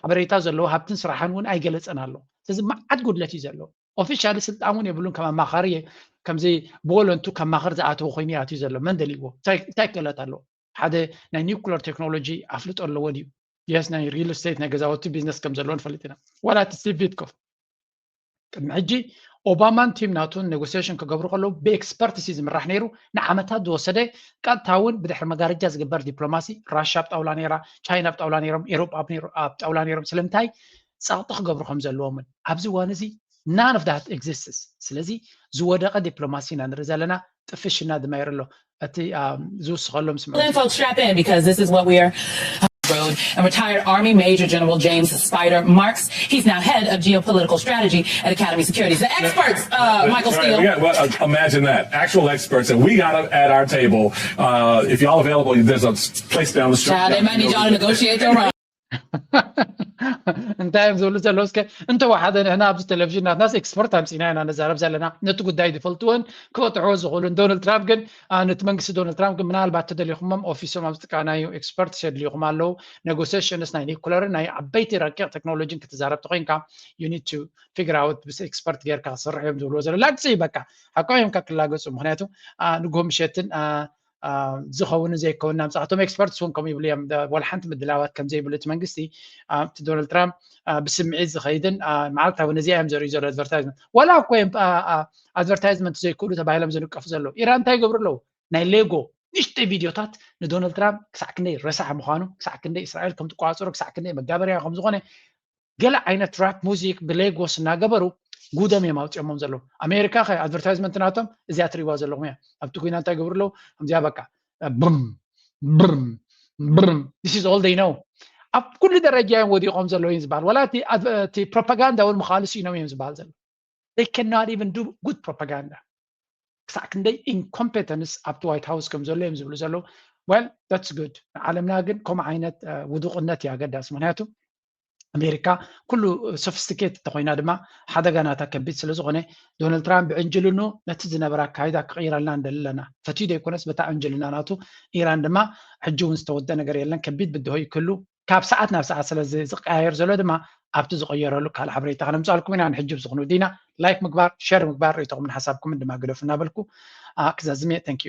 ሓበሬታ ዘለዎ ሃብትን ስራሕን እውን ኣይገለፀን ኣሎ። ስለዚ መዓት ጉድለት እዩ ዘለዎ። ኦፊሻሊ ስልጣን እውን የብሉን ከም ኣማኻሪ ከምዚ ብወለንቱ ከማኽር ዝኣተወ ኮይኑ ይኣትዩ ዘሎ። መን ደልይዎ እንታይ ክእለት ኣለዎ? ሓደ ናይ ኒውክለር ቴክኖሎጂ ኣፍልጦ ኣለዎ ድዩ? የስ ናይ ሪል ስቴት ናይ ገዛውቲ ቢዝነስ ከም ዘለዎ ንፈልጥ ኢና። ዋላ እቲ ስቲቭ ዊትኮፍ ቅድሚ ሕጂ ኦባማን ቲም ናቱን ኔጎሲሽን ክገብሩ ከለዉ ብኤክስፐርትስ እዩ ዝምራሕ ነይሩ። ንዓመታት ዝወሰደ ቀጥታ እውን ብድሕሪ መጋረጃ ዝግበር ዲፕሎማሲ ራሻ ኣብ ጣውላ ነይራ፣ ቻይና ኣብ ጣውላ ነይሮም፣ ኤሮጳ ኣብ ጣውላ ነይሮም። ስለምንታይ ጸቕጢ ክገብሩ ከም ዘለዎምን ኣብዚ እዋን እዚ none of that exists። ስለዚ ዝወደቐ ዲፕሎማሲ ኢና ንርኢ ዘለና። ጥፍሽና ድማ ይርሎ እቲ ዝውስኸሎም ስምዑ። Then folks strap in because this is what we are road and retired Army Major General James Spider Marks. He's now head of geopolitical strategy at Academy Securities. The experts, uh, Michael Steele. Well, imagine that. Actual experts, and we got them at our table. Uh, if y'all available, there's a place down the street. Child, they might need y'all to negotiate your own. እንታይ እዮም ዝብሉ ዘለዉ? እስከ እንተወሓደ ንሕና ኣብዚ ቴሌቪዥን ናትናስ ኤክስፐርት ኣምፂና ኢና ንዛረብ ዘለና፣ ነቲ ጉዳይ ዝፈልጥዎን ክበጥሕዎ ዝኽእሉን። ዶናልድ ትራምፕ ግን ነቲ መንግስቲ ዶናልድ ትራምፕ ግን ምናልባት ተደሊኹሞም ኦፊሶም ኣብዚ ጥቃ ናይ ኤክስፐርትስ የድልዩኹም ኣለዉ። ኔጎሲሽንስ ናይ ኒኩለርን ናይ ዓበይቲ ረቂቕ ቴክኖሎጂን ክትዛረብ ተኮይንካ you need to figure out ምስ ኤክስፐርት ጌርካ ክስርሕ እዮም ዝብልዎ ዘለዉ። ላግፂ በቃ ሓቆም እዮም ክላገፁ። ምክንያቱ ንግሆ ምሸትን ዝኸውን ዘይከውን ናምፃ እቶም experts እውን ከምኡ ይብሉ እዮም። ወላ ሓንቲ ምድላዋት ከም ዘይብሉ እቲ መንግስቲ፣ እቲ ዶናልድ ትራምፕ ብስምዒት ዝኸይድን መዓልታዊ ነዚኣ እዮም ዘርእዩ ዘሎ advertisement። ወላ እኮ እዮም advertisement ዘይክእሉ ተባሂሎም ዝንቀፉ ዘለዉ። ኢራን እንታይ ይገብሩ ኣለዉ? ናይ ሌጎ ንእሽተይ ቪድዮታት ንዶናልድ ትራምፕ ክሳዕ ክንደይ ረሳሕ ምዃኑ፣ ክሳዕ ክንደይ እስራኤል ከም ትቆፃፀሮ፣ ክሳዕ ክንደይ መጋበርያ ከም ዝኾነ ገለ ዓይነት ራፕ ሙዚክ ብሌጎስ እናገበሩ ጉዶም እዮም ኣውፂኦሞም ዘለዉ። ኣሜሪካ ከ advertisement ናቶም እዚኣ ትሪእዋ ዘለኹም እያ። ኣብቲ ኩና እንታይ ይገብሩ ኣለዉ? ከምዚኣ በቃ ብም ብም ብም this is all they know። ኣብ ኩሉ ደረጃ እዮም ወዲቖም ዘለዉ እዮም ዝበሃል። ወላ እቲ propaganda እውን ምኻሉ ስኢኖም እዮም ዝበሃል ዘሎ። They cannot even do good propaganda። ክሳዕ ክንደይ incompetence ኣብቲ ዋይት ሃውስ ከም ዘሎ እዮም ዝብሉ ዘለዉ። Well, that's good። ንዓለምና ግን ከምኡ ዓይነት ውዱቕነት እዩ ኣገዳሲ። ምክንያቱ ኣሜሪካ ኩሉ sophisticate እንተኮይና ድማ ሓደጋ ናታ ከቢድ ስለ ዝኾነ ዶናልድ ትራምፕ ብዕንጅልኑ ነቲ ዝነበረ ኣካይዳ ክቕይረልና ንደሊ ኣለና። ፈትዩ ዘይኮነስ በታ ዕንጅልና ናቱ ኢራን ድማ ሕጂ እውን ዝተወደ ነገር የለን። ከቢድ ብድሆ ይክሉ ካብ ሰዓት ናብ ሰዓት ስለ ዝቀያየር ዘሎ ድማ ኣብቲ ዝቐየረሉ ካልእ ሓበሬታ ከነምፅኣልኩም ኢና። ንሕጂ ብዝኹን ወዲና like ምግባር፣ share ምግባር፣ ርእይቶኹምን ሓሳብኩምን ድማ ግደፉ እናበልኩ ክዛዝም እየ። Thank you።